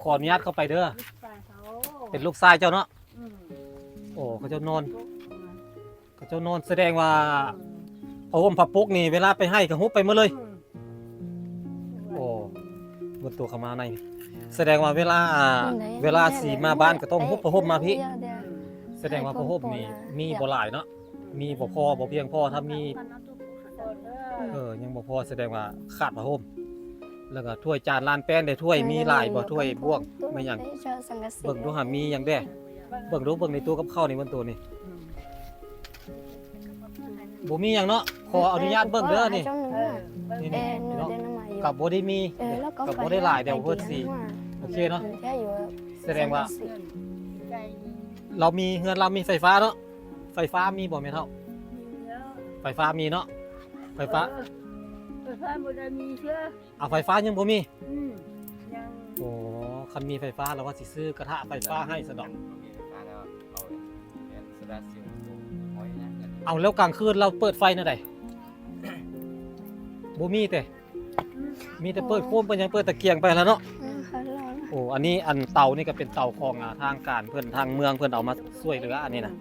ຂໍອະນຸຍາດເຂົ້າໄປເດີ. ເປັນລູກຊາຍເຈົ້າເນາະ? ໂອ ເຂົາເຈົ້ານອນ ເຂົາເຈົ້ານອນ ສະແດງວ່າ ຜ້າຫົ່ມຜ້າປົກນີ້ ເວລາໄປໄຮ່ກະຫຸບໄປໝົດເລີຍ. ໂອ ເບິ່ງໂຕເຂົ້າມາໃນ ສະແດງວ່າເວລາ ເວລາຊິມາບ້ານກະຕ້ອງຫຸບຜ້າຫົ່ມມາພີ້. ສະແດງວ່າຜ້າຫົ່ມນີ້ມີບໍ່ຫຼາຍເນາະ ມີບໍ່ພໍ ບໍ່ພຽງພໍ. ຖ້າມີ ເອີ ຍັງບໍ່ພໍ ສະແດງວ່າຂາດຜ້າຫົ່ມ. ແລ້ວກະຖ້ວຍຈານລ້ານແປ້ນເດ້ ຖ້ວຍມີຫຼາຍບໍ່? ຖ້ວຍບ່ວງ ແມ່ນຫຍັງ? ເບິ່ງດູຫາມີຫຍັງແດ່. ເບິ່ງດູ ເບິ່ງໃນຕູ້ກັບເຂົ້ານີ້ ເບິ່ງໂຕນີ້ ບໍ່ມີຫຍັງເນາະ. ຂໍອະນຸຍາດເບິ່ງເດີນີ້ ນີ້ເນາະ ກະບໍ່ໄດ້ມີ ກະບໍ່ໄດ້ຫຼາຍ ດຽວເພິ່ນຊິ ໂອເຄເນາະ. ສະແດງວ່າ ລາວມີ ເຮືອນລາວມີໄຟຟ້າເນາະ. ໄຟຟ້າມີບໍ່ແມ່ເຖົ້າ? ໄຟຟ້າມີເນາະ ໄຟຟ້າ. ໄຟຟ້າບໍ່ໄດ້ມີເທື່ອ. ອາ ໄຟຟ້າຍັງບໍ່ມີ? ອື ຍັງ. ໂອ ຄັນມີໄຟຟ້າລະວ່າຊິຊື້ກະທະໄຟຟ້າໃຫ້ຊັ້ນດອກ. ເອົາ ແລ້ວກາງຄືນລາວເປີດໄຟແນວໃດ? ບໍ່ມີເຕ? ມີແຕ່ເປີດໂຄມ ເປີດຫຍັງ ເປີດຕະກຽງໄປຫັ້ນລະເນາະ. ໂອ ອັນນີ້ ອັນເຕົານີ້ກະເປັນເຕົາຂອງ ອາ ທາງການເພິ່ນ ທາງເມືອງເພິ່ນເອົາມາຊ່ວຍເຫຼືອ ອັນນີ້ນະ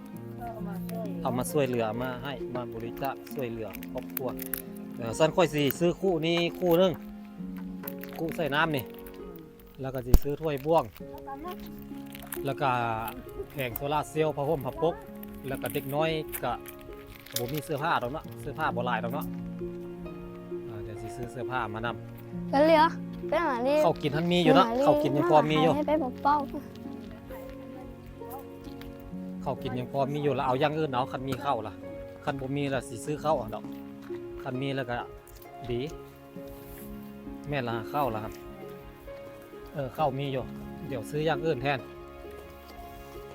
ເອົາມາຊ່ວຍເຫຼືອ ມາໃຫ້ ມາບໍລິຈາກຊ່ວຍເຫຼືອຄອບຄົວ. ເອີ ຊັ້ນຂ້ອຍຊິຊື້ຄູ່ນີ້ຄູ່ໜຶ່ງ ຄູ່ໃສ່ນ້ຳນີ້ ແລ້ວກະຊິຊື້ຖ້ວຍບ່ວງ ແລ້ວກະແຜງໂຊລາເຊວ ຜ້າຫົ່ມຜ້າປົກ ແລ້ວກະເດັກນ້ອຍກະ ບໍ່ມີເສື້ອຜ້າດອກເນາະ ເສື້ອຜ້າບໍ່ຫຼາຍດອກເນາະ. ອາ ດຽວຊິຊື້ເສື້ອຜ້າມານຳ. ເຂົ້າກິນຫັ້ນມີຢູ່ເນາະ ເຂົ້າກິນຍັງພໍມີຢູ່ ເຂົ້າກິນຍັງພໍມີຢູ່. ລະເອົາຢ່າງອື່ນເອົາ ຄັນມີເຂົ້າລະ ຄັນບໍ່ມີລະຊິຊື້ເຂົ້າຫັ້ນດອກ ຄັນມີລະກະດີ. ແມ່ນລະ ເຂົ້າລະ ເອີ ເຂົ້າມີຢູ່ ດຽວຊື້ຢ່າງອື່ນແທນ.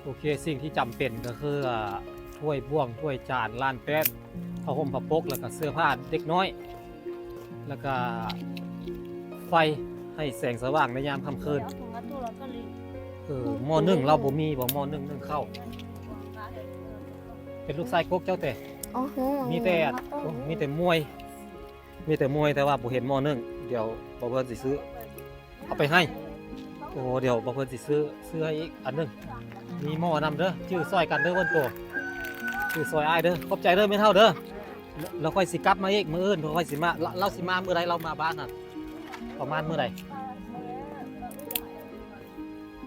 ໂອເຄ ສິ່ງທີ່ຈຳເປັນກະຄື ອາ ຖ້ວຍບ່ວງ ຖ້ວຍຈານ ລ້ານແປ້ນ ຜ້າຫົ່ມຜ້າປົກ ແລ້ວກະເສື້ອຜ້າເດັກນ້ອຍ ແລ້ວກະໄຟໃຫ້ແສງສະຫວ່າງໃນຍາມຄ່ຳຄືນ. ເອີ ໝໍ້ໜຶ້ງລາວບໍ່ມີບໍ່? ໝໍ້ໜຶ້ງ ໜຶ້ງເຂົ້າ. ເປັນລູກຊາຍກົກເຈົ້າແຕ່? ໂອ້ໂຫ ມີແຕ່ ໂອ້ ມີແຕ່ມວຍ ມີແຕ່ມວຍ ແຕ່ວ່າບໍ່ເຫັນໝໍ້ໜຶ້ງ. ດຽວບ່າວເພິ່ນຊິຊື້ ເອົາໄປໃຫ້. ໂອ້ ດຽວບ່າວເພິ່ນຊິຊື້ ຊື້ໃຫ້ອີກອັນໜຶ່ງ. ມີໝໍ້ນຳເດີ ຈື່ຊ່ອຍກັນເດີເພິ່ນໂຕ ຈື່ຊ່ອຍອ້າຍເດີ. ຂອບໃຈເດີແມ່ເຖົ້າເດີ. ແລ້ວຂ້ອຍຊິກັບມາອີກ ມື້ອື່ນຂ້ອຍຊິມາ. ລາວ ລາວຊິມາມື້ໃດ? ລາວມາບ້ານຫັ້ນປະມານມື້ໃດ?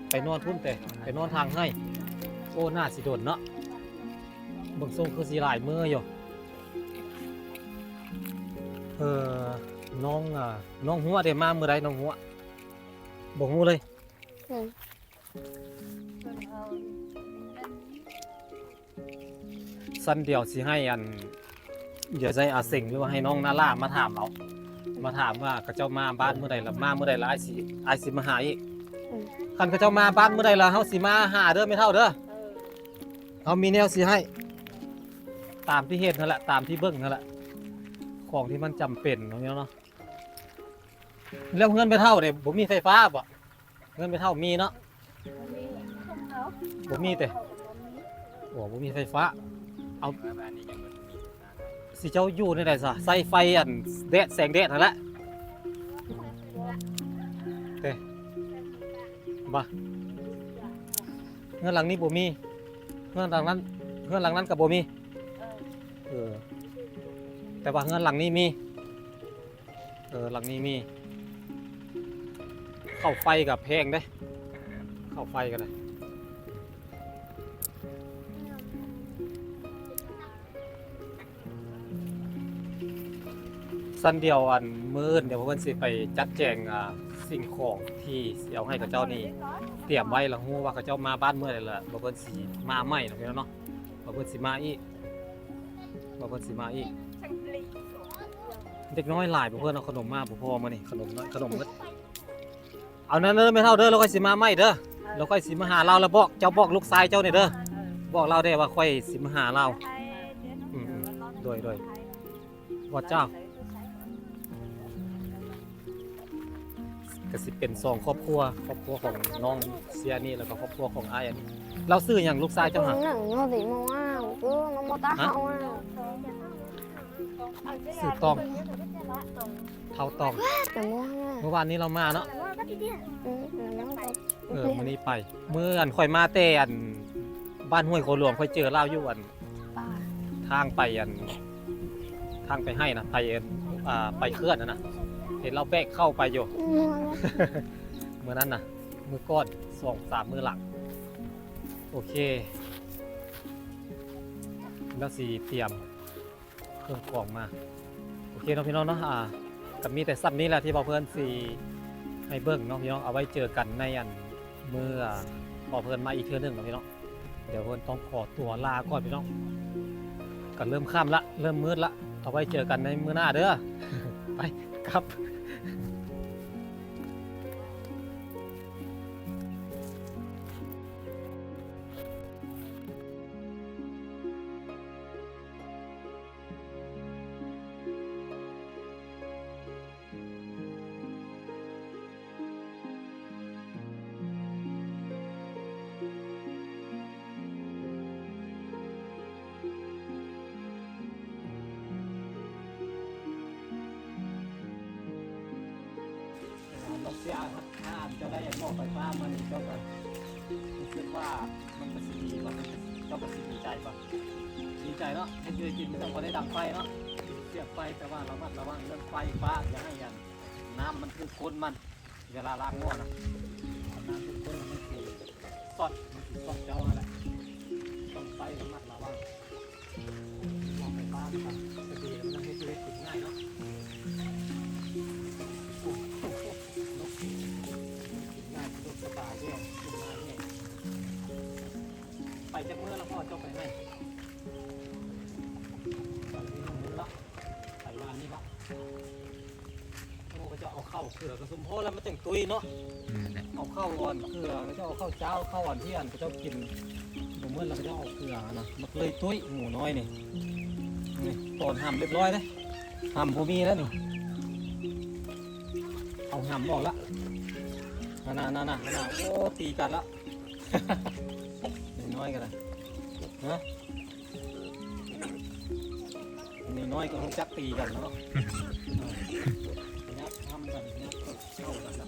ໄປນອນພຸ້ນເຕະ ໄປນອນທາງໄຮ່. ໂອ້ ໜ້າຊິດົນເນາະ ເບິ່ງຊົງຄືຊິຫຼາຍມື້ຢູ່. ເອີ ນ້ອງ ນ້ອງຫົວເດ ມາມື້ໃດນ້ອງຫົວ? ບໍ່ຮູ້ເລີຍ. ຊັ້ນດຽວຊິໃຫ້ອັນ ດຽວຊິໃຫ້ອາເສັງ ຫຼືວ່າໃຫ້ນ້ອງນາລາມາຖາມເອົາ ມາຖາມວ່າເຂົາເຈົ້າມາບ້ານມື້ໃດ ລະມາມື້ໃດ ລະອ້າຍຊິ ອ້າຍຊິມາຫາອີກ. ອືມ ຄັນເຂົາເຈົ້າມາບ້ານມື້ໃດ ລະເຮົາຊິມາຫາເດີແມ່ເຖົ້າເດີ. ເອີ ເຮົາມີແນວຊິໃຫ້ ຕາມທີ່ເຫັນຫັ້ນລະ ຕາມທີ່ເບິ່ງຫັ້ນລະ ຂອງທີ່ມັນຈຳເປັນເນາະ ເນາະ. ແລ້ວເຮືອນແມ່ເຖົ້າເດ ບໍ່ມີໄຟຟ້າບໍ? ເຮືອນແມ່ເຖົ້າມີເນາະ? ບໍ່ມີເຕະ? ໂອ້ ບໍ່ມີໄຟຟ້າ. ເອົາ ຊິເຈົ້າຢູ່ແນວໃດຊະ? ໃຊ້ໄຟອັນແດດ ແສງແດດຫັ້ນແຫຼະເຕະ ບໍ່? ເຮືອນຫຼັງນີ້ບໍ່ມີ ເຮືອນຫຼັງນັ້ນ ເຮືອນຫຼັງນັ້ນກໍບໍ່ມີ. ເອີ ແຕ່ວ່າເຮືອນຫຼັງນີ້ມີ. ເອີ ຫຼັງນີ້ມີ. ເຂົ້າໄຟກໍແພງເດ້ ເຂົ້າໄຟກໍໄດ້. ຊັ້ນດຽວ ອັນ ມື້ອື່ນດຽວເພິ່ນຊິໄປຈັດແຈງ ອ່າ ສິ່ງຂອງທີ່ຊິເອົາໃຫ້ເຂົາເຈົ້ານີ້ຕຽມໄວ້ ລະຮູ້ວ່າເຂົາເຈົ້າມາບ້ານເມື່ອໃດ ລະເພິ່ນຊິມາໃໝ່ເນາະ ພີ່ນ້ອງເນາະ. ວ່າເພິ່ນຊິມາອີກ ວ່າເພິ່ນຊິມາອີກ. ເດັກນ້ອຍຫຼາຍບໍ່ເພິ່ນເອົາຂະໜົມມາບໍ່ພໍມື້ນີ້ ຂະໜົມນ້ອຍ ຂະໜົມໝົດ. ເອົານັ້ນເດີແມ່ເຖົ້າເດີ ລະຂ້ອຍຊິມາໃໝ່ເດີ ລະຂ້ອຍຊິມາຫາລາວ ລະບອກ ເຈົ້າບອກລູກຊາຍເຈົ້ານີ້ເດີ ບອກລາວແດ່ວ່າຂ້ອຍຊິມາຫາລາວ. ອືມໆ ໂດຍໆ ວ່າເຈົ້າ ກະຊິເປັນສອງຄອບຄົວ ຄອບຄົວຂອງນ້ອງເຊຍນີ້ ແລ້ວກໍຄອບຄົວຂອງອ້າຍອັນນີ້. ລາວຊື່ຫຍັງລູກຊາຍເຈົ້າຫາ? ຊື່ຕ້ອງ ເຖົ້າຕ້ອງ. ມື້ວານນີ້ລາວມາເນາະ. ເອີ ມື້ນີ້ໄປ ມື້ອັນຂ້ອຍມາແຕ່ອັນ ບ້ານຫ້ວຍໂຄຫຼວງ ຂ້ອຍເຈີລາວຢູ່ອັນ ທາງໄປອັນ ທາງໄປໄຮ່ນະ ໄປອັນ ອ່າ ໄປເຂື່ອນຫັ້ນນະ ເຫັນລາວແບກເຂົ້າໄປຢູ່. ອືມ ມື້ນັ້ນນະ ມື້ກ່ອນ ສອງສາມມື້ຫຼັງ. ໂອເຄ ລາວຊິຕຽມ ເຄື່ອງຂອງມາ. ໂອເຄເນາະພີ່ນ້ອງເນາະ ອ່າ ກະມີແຕ່ສ່ຳນີ້ແຫຼະທີ່ບ່າວເພິ່ນຊິໃຫ້ເບິ່ງເນາະພີ່ນ້ອງ. ເອົາໄວ້ເຈີກັນໃນອັນ ມື້ ອ່າ ບ່າວເພິ່ນມາອີກເທື່ອໜຶ່ງເນາະພີ່ນ້ອງ. ດຽວເພິ່ນຕ້ອງຂໍຕົວລາກ່ອນພີ່ນ້ອງ ກະເລີ່ມຄ່ຳລະ ເລີ່ມມືດລະ. ເອົາໄວ້ເຈີກັນໃນມື້ໜ້າເດີ. ໄປ ກັບ. ເອີ ເຈົ້າໄດ້ໝໍ້ໄຟຟ້າມານີ້ ເຈົ້າກໍຮູ້ສຶກວ່າມັນກໍຊິດີບໍ່? ເຈົ້າກໍຊິດີໃຈບໍ່? ດີໃຈເນາະ ເຮັດຢູ່ເຮັດກິນມັນຈັ່ງບໍ່ໄດ້ດັງໄຟເນາະ ສຽບໄຟ. ແຕ່ວ່າລະມັດລະວັງເລື່ອງໄຟຟ້າ ຢ່າໃຫ້ອັນ ນ້ຳມັນຖືກກົ້ນມັນ ເວລາລ້າງໝໍ້ນະ ນ້ຳຖືກກົ້ນມັນຊິຊັອດ ມັນຊິຊັອດເຈົ້າຫັ້ນແຫຼະ. ຕ້ອງໃຊ້ລະມັດລະວັງ. ໝໍ້ໄຟຟ້າມັນກະດີ ມັນເຮັດຢູ່ເຮັດກິນງ່າຍເນາະ ກິນງ່າຍ ສະດວກສະບາຍແດ່ ກິນງ່າຍແດ່. ໄປຈັກມື້ລະພໍ່ເຈົ້າໄປໃຫ້? ໄປມື້ລະ ໄປວານນີ້ລະ. ໂອ້ ເຂົາເຈົ້າເອົາເຂົ້າເກືອກະສົມພໍລະ ມັນຈັ່ງຕຸ້ຍເນາະ. ອືມ ເອົາເຂົ້າອ່ອນເກືອ ເຂົາເຈົ້າເອົາເຂົ້າເຈົ້າ ເຂົ້າອັນທີ່ອັນເຂົາເຈົ້າກິນບໍ່ໝົດລະ ເຂົາເຈົ້າເອົາເກືອຫັ້ນນະ ມັນກະເລີຍຕຸ້ຍໝູນ້ອຍນີ້. ນີ້ ຕອນຫຳລຽບຮ້ອຍເດ້ ຫຳບໍ່ມີແລ້ວນີ້ ເອົາຫຳອອກລະ. ນັ້ນໆໆໆ ໂອ້ ຕີກັນລະ ນ້ອຍໆ ກໍໄດ້ ຮະ ນ້ອຍໆ ກໍຮູ້ຈັກຕີກັນເນາະ ຍັກທຳກັນ ຍັກເຂົ້າກັນລະ.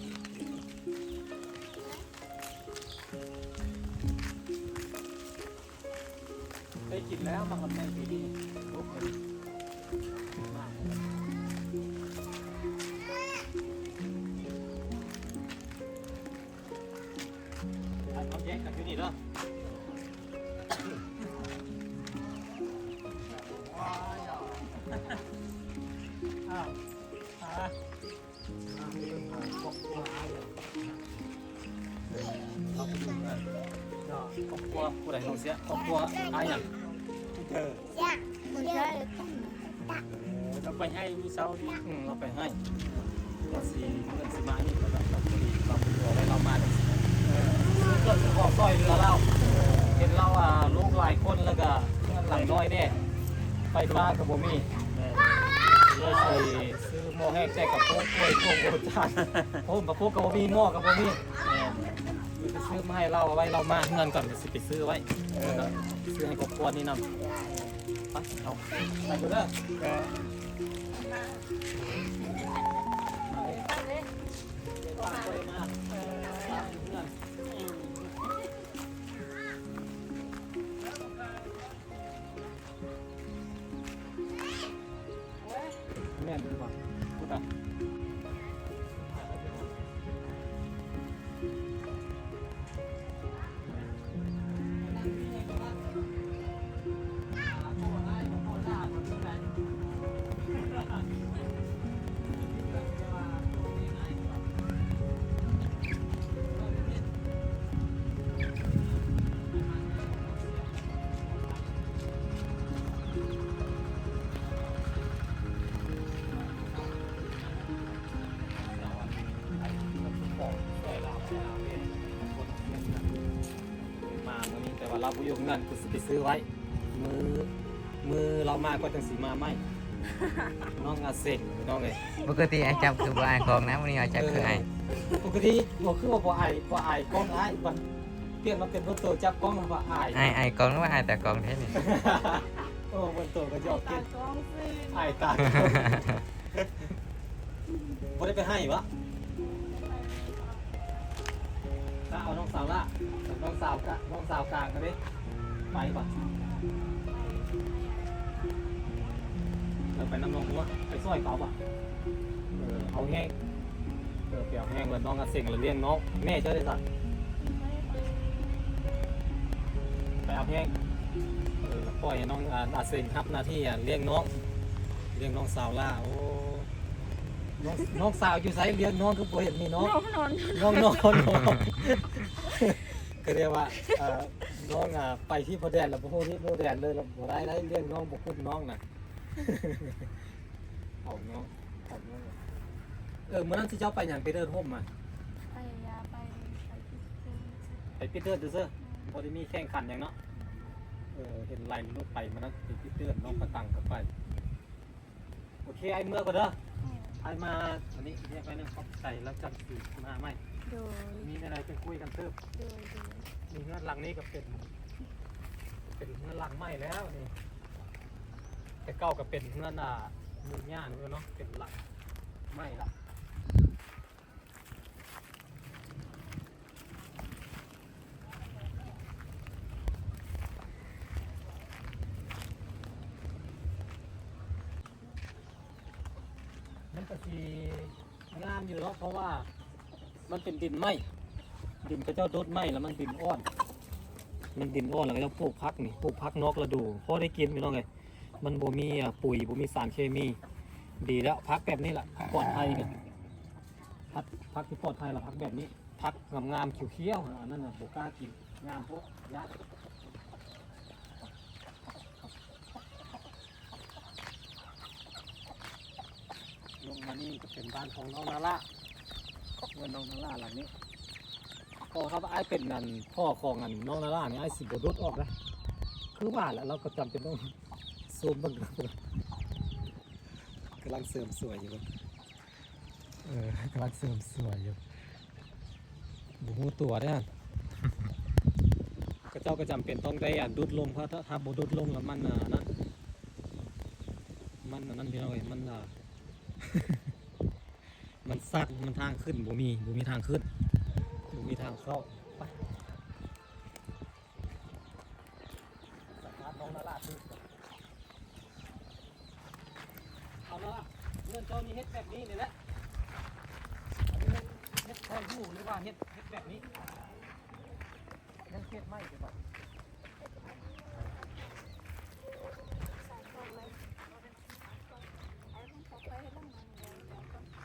ໄດ້ກິນແລ້ວ ໝາກລຳໄຍປີນີ້ ເອົາແຍກກັນຢູ່ນີ້ເດີ ອ້າວ ອ່າ ຄອບຄົວ ເອີ ຄອບຄົວ ຜູ້ໃດເນາະເສຍ ຄອບຄົວອ້າຍຫຍັງ ເອີ ເອີ ລາວໄປໄຮ່ມື້ເຊົ້ານີ້ ອືມ ລາວໄປໄຮ່ ລາວຊິ ເພິ່ນຊິມານີ້ ລາວກໍພໍດີ ລາວບໍ່ໄດ້ ລາວມາຈັ່ງຊີ້ ເອີ ເພິ່ນຊິຂໍຊ່ອຍເຫຼືອລາວ ເຫັນລາວວ່າລູກຫຼາຍຄົນ ແລ້ວກໍເຮືອນຫຼັງນ້ອຍແດ່ ໄຟຟ້າກໍບໍ່ມີ ແມ່ນ ເລີຍຊິ ຊື້ໝໍ້ແຫ້ງໃສ່ກະໂປງ ໂອ້ຍ ໂອ້ຍ ໂອ້ຍ ຈານ ໂອ້ ກະໂປງກໍບໍ່ມີ ໝໍ້ກໍບໍ່ມີ ແມ່ນ ຊິໄປຊື້ມາໃຫ້ລາວ ເອົາໄວ້ລາວມາເຮືອນກ່ອນ ຊິໄປຊື້ໄວ້ ເອີ ຊື້ໃຫ້ຄອບຄົວນີ້ນຳ ໄປ ເອົາ ໄປເດີ ເອີ ແມ່ນບໍ່? ພຸ້ນນະ. ມາມື້ນີ້ ແຕ່ວ່າລາວບໍ່ຢູ່ເຮືອນ ກູຊິໄປຊື້ໄວ້ ມື້ ມື້ລາວມາກໍຈັ່ງຊິມາໃໝ່ ນ້ອງອາເຊັງ ນ້ອງເອີຍ. ປົກກະຕິອ້າຍຈັບຄືບໍ່ອ້າຍກ້ອງນະ ມື້ນີ້ອ້າຍຈັບຄືອ້າຍ. ປົກກະຕິບໍ່ ຄືວ່າບໍ່ອ້າຍ ບໍ່ອ້າຍກ້ອງ ອ້າຍ ມັນປ່ຽນມາເປັນເບິ່ງໂຕຈັບກ້ອງ ວ່າອ້າຍ ອ້າຍ ອ້າຍກ້ອງ ວ່າອ້າຍຕາກ້ອງແທ້ນີ້. ໂອ້ ເບິ່ງໂຕກໍຢອກເກັ່ງ ອ້າຍຕາກ້ອງ ບໍ່ໄດ້ໄປໄຮ່ຫວາ? ຖ້າເອົານ້ອງສາວລະ ນ້ອງສາວກະ ນ້ອງສາວກາງກໍເດ້ ໄປບໍ່? ເອີ ໄປນຳນ້ອງຫົວ ໄປຊ່ອຍເຂົາບໍ່? ເອີ ເອົາແຮງ ເອີ ໄປເອົາແຮງ ແລ້ວນ້ອງອາເຊັງລະລ້ຽງນ້ອງ ແມ່ເຈົ້າເດ້ຊະ? ໄປເອົາແຮງ ເອີ ລະປ່ອຍໃຫ້ນ້ອງ ອາ ອາເຊັງຮັບໜ້າທີ່ ອາ ລ້ຽງນ້ອງ ລ້ຽງນ້ອງສາວລະ. ໂອ້ ນ້ອງ ນ້ອງສາວຢູ່ໃສ? ລ້ຽງນ້ອງຄືບໍ່ເຫັນມີນ້ອງ. ນ້ອງນອນ ນ້ອງນອນ ກໍເລີຍວ່າ ເອີ ນ້ອງ ອາ ໄປທີ່ພໍ່ແດນລະບໍ່ຮູ້ທີ່ພໍ່ແດນເລີຍ ລະບໍ່ໄດ້ ໄດ້ລ້ຽງນ້ອງ ບໍ່ຄຸ້ມນ້ອງນະ. ເອົາເນາະ ເອົາເນາະ. ເອີ ມື້ນັ້ນຊິເຈົ້າໄປຫຍັງ? ໄປເດີນຮົ່ມມາ? ໄປຢາ ໄປ ໄປປິດເຕີນ ໄປປິດເຕີນຊື່ໆ ບໍ່ໄດ້ມີແຂ່ງຂັນຫຍັງເນາະ. ເອີ ເຫັນໄລ່ລົດໄປ ມື້ນັ້ນໄປປິດເຕີນ ນ້ອງປະຕັງກໍໄປ. ໂອເຄ ອ້າຍເມືອກ່ອນເດີ ອ້າຍມາອັນນີ້ຮຽກໜ້ອຍໜຶ່ງ ຂອບໃຈ ແລ້ວຈັ່ງຊິມາໃໝ່. ໂດຍ ມີແນວໃດຈັ່ງຄຸຍກັນຕື່ມ. ໂດຍ ໂດຍ. ນີ້ເຮືອນຫຼັງນີ້ກໍເປັນ ເປັນເຮືອນຫຼັງໃໝ່ແລ້ວນີ້ ແຕ່ເກົ່າກໍເປັນເຮືອນ ອາ ມື້ຍ່ານີ້ເນາະ ເປັນຫຼັງໃໝ່ລະ. ມັນກະຊິງາມຢູ່ເນາະ ເພາະວ່າມັນເປັນດິນໃໝ່ ດິນເຂົາເຈົ້າດົດໃໝ່ ແລ້ວມັນດິນອ່ອນ ມັນດິນອ່ອນ ແລ້ວເຂົາເຈົ້າປູກຜັກນີ້ ປູກຜັກນອກລະດູ ພໍໄດ້ກິນພີ່ນ້ອງເອີຍ. ມັນບໍ່ມີ ອາ ປຸ໋ຍ ບໍ່ມີສານເຄມີ ດີແລ້ວ ຜັກແບບນີ້ລະ ປອດໄພນີ້ ຜັກ ຜັກທີ່ປອດໄພລະ ຜັກແບບນີ້. ຜັກງາມໆ ຂຽວໆ ອັນນັ້ນນະ ບໍ່ກ້າກິນ ງາມໂພດ ຢ້ານ. ລົງມານີ້ກໍເປັນບ້ານຂອງນ້ອງນາລາ ເຮືອນນ້ອງນາລາຫຼັງນີ້. ເພາະຖ້າວ່າອ້າຍເປັນ ອັນ ພໍ່ຂອງ ອັນ ນ້ອງນາລານີ້ ອ້າຍຊິບໍ່ໂດດອອກນະ ຄືວ່າລະ ລາວກໍຈຳເປັນຕ້ອງຊູມເບິ່ງ ກຳລັງເສີມສວຍຢູ່. ເອີ ກຳລັງເສີມສວຍຢູ່. ບໍ່ຮູ້ຕົວເດ້. ເຂົາເຈົ້າກໍຈຳເປັນຕ້ອງໄດ້ ອາ ດູດລົມ, ເພາະຖ້າ ຖ້າບໍ່ດູດລົມແລ້ວມັນ ອາ ນັ້ນ ມັນ ອັນນັ້ນ ພີ່ນ້ອງເອີຍ, ມັນ ອາ ມັນຊັກ, ມັນທາງຂຶ້ນບໍ່ມີ, ບໍ່ມີທາງຂຶ້ນ, ບໍ່ມີທາງເຂົ້າ. ໄປ ສຳພາດນ້ອງນາລາຄື ເອົາລະ ເຮືອນເຈົ້ານີ້ເຮັດແບບນີ້ນີ້ແຫຼະ. ອັນນີ້ເຮັດພໍຢູ່ ຫຼືວ່າເຮັດ ເຮັດແບບນີ້? ຍັງເຮັດໃໝ່ຢູ່ບໍ່?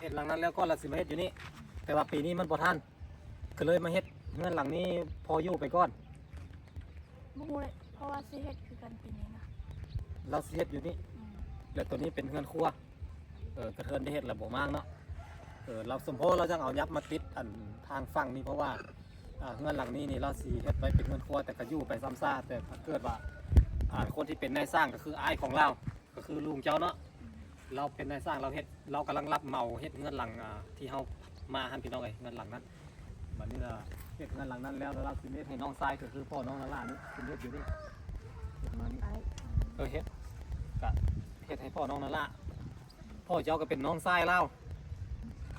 ເຮັດຫຼັງນັ້ນແລ້ວກ່ອນ ແລ້ວຊິມາເຮັດຢູ່ນີ້, ແຕ່ວ່າປີນີ້ມັນບໍ່ທັນ ກໍເລີຍມາເຮັດເຮືອນຫຼັງນີ້ພໍຢູ່ໄປກ່ອນ. ບໍ່ຮູ້ເລີຍ ເພາະວ່າຊິເຮັດຄືກັນປີນີ້ນະ. ລາວຊິເຮັດຢູ່ນີ້ ອືມ ແລ້ວໂຕນີ້ເປັນເຮືອນຄົວ. ເອີ ກະເທີນໄດ້ເຮັດແລ້ວບໍ່ມາງເນາະ. ເອີ ລາວສົມພໍລາວຈັ່ງເອົາຫຍັບມາຕິດອັນທາງຝັ່ງນີ້ ເພາະວ່າ ອາ ເຮືອນຫຼັງນີ້ນີ້ລາວຊິເຮັດໄວ້ເປັນເຮືອນຄົວ ແຕ່ກະຢູ່ໄປຊ້ຳຊາ. ແຕ່ຖ້າເກີດວ່າ ອາ ຄົນທີ່ເປັນນາຍຊ່າງກໍຄືອ້າຍຂອງລາວ ກໍຄືລຸງເຈົ້າເນາະ, ລາວເປັນນາຍຊ່າງ ລາວເຮັດ ລາວກຳລັງຮັບເໝົາເຮັດເຮືອນຫຼັງ ອາ ທີ່ເຮົາມາຫັ້ນ ພີ່ນ້ອງເອີຍ, ເຮືອນຫຼັງນັ້ນ. ບັດນີ້ລະເຮັດເຮືອນຫຼັງນັ້ນແລ້ວ ລາວຊິເຮັດໃຫ້ນ້ອງຊາຍ ກໍຄືພໍ່ນ້ອງນາລານີ້ ເປັນເຮັດຢູ່ນີ້. ເຮັດມານີ້ ເອີ ເຮັດ ກະເຮັດໃຫ້ພໍ່ນ້ອງນາລາ. ພໍ່ເຈົ້າກໍເປັນນ້ອງຊາຍລາວ,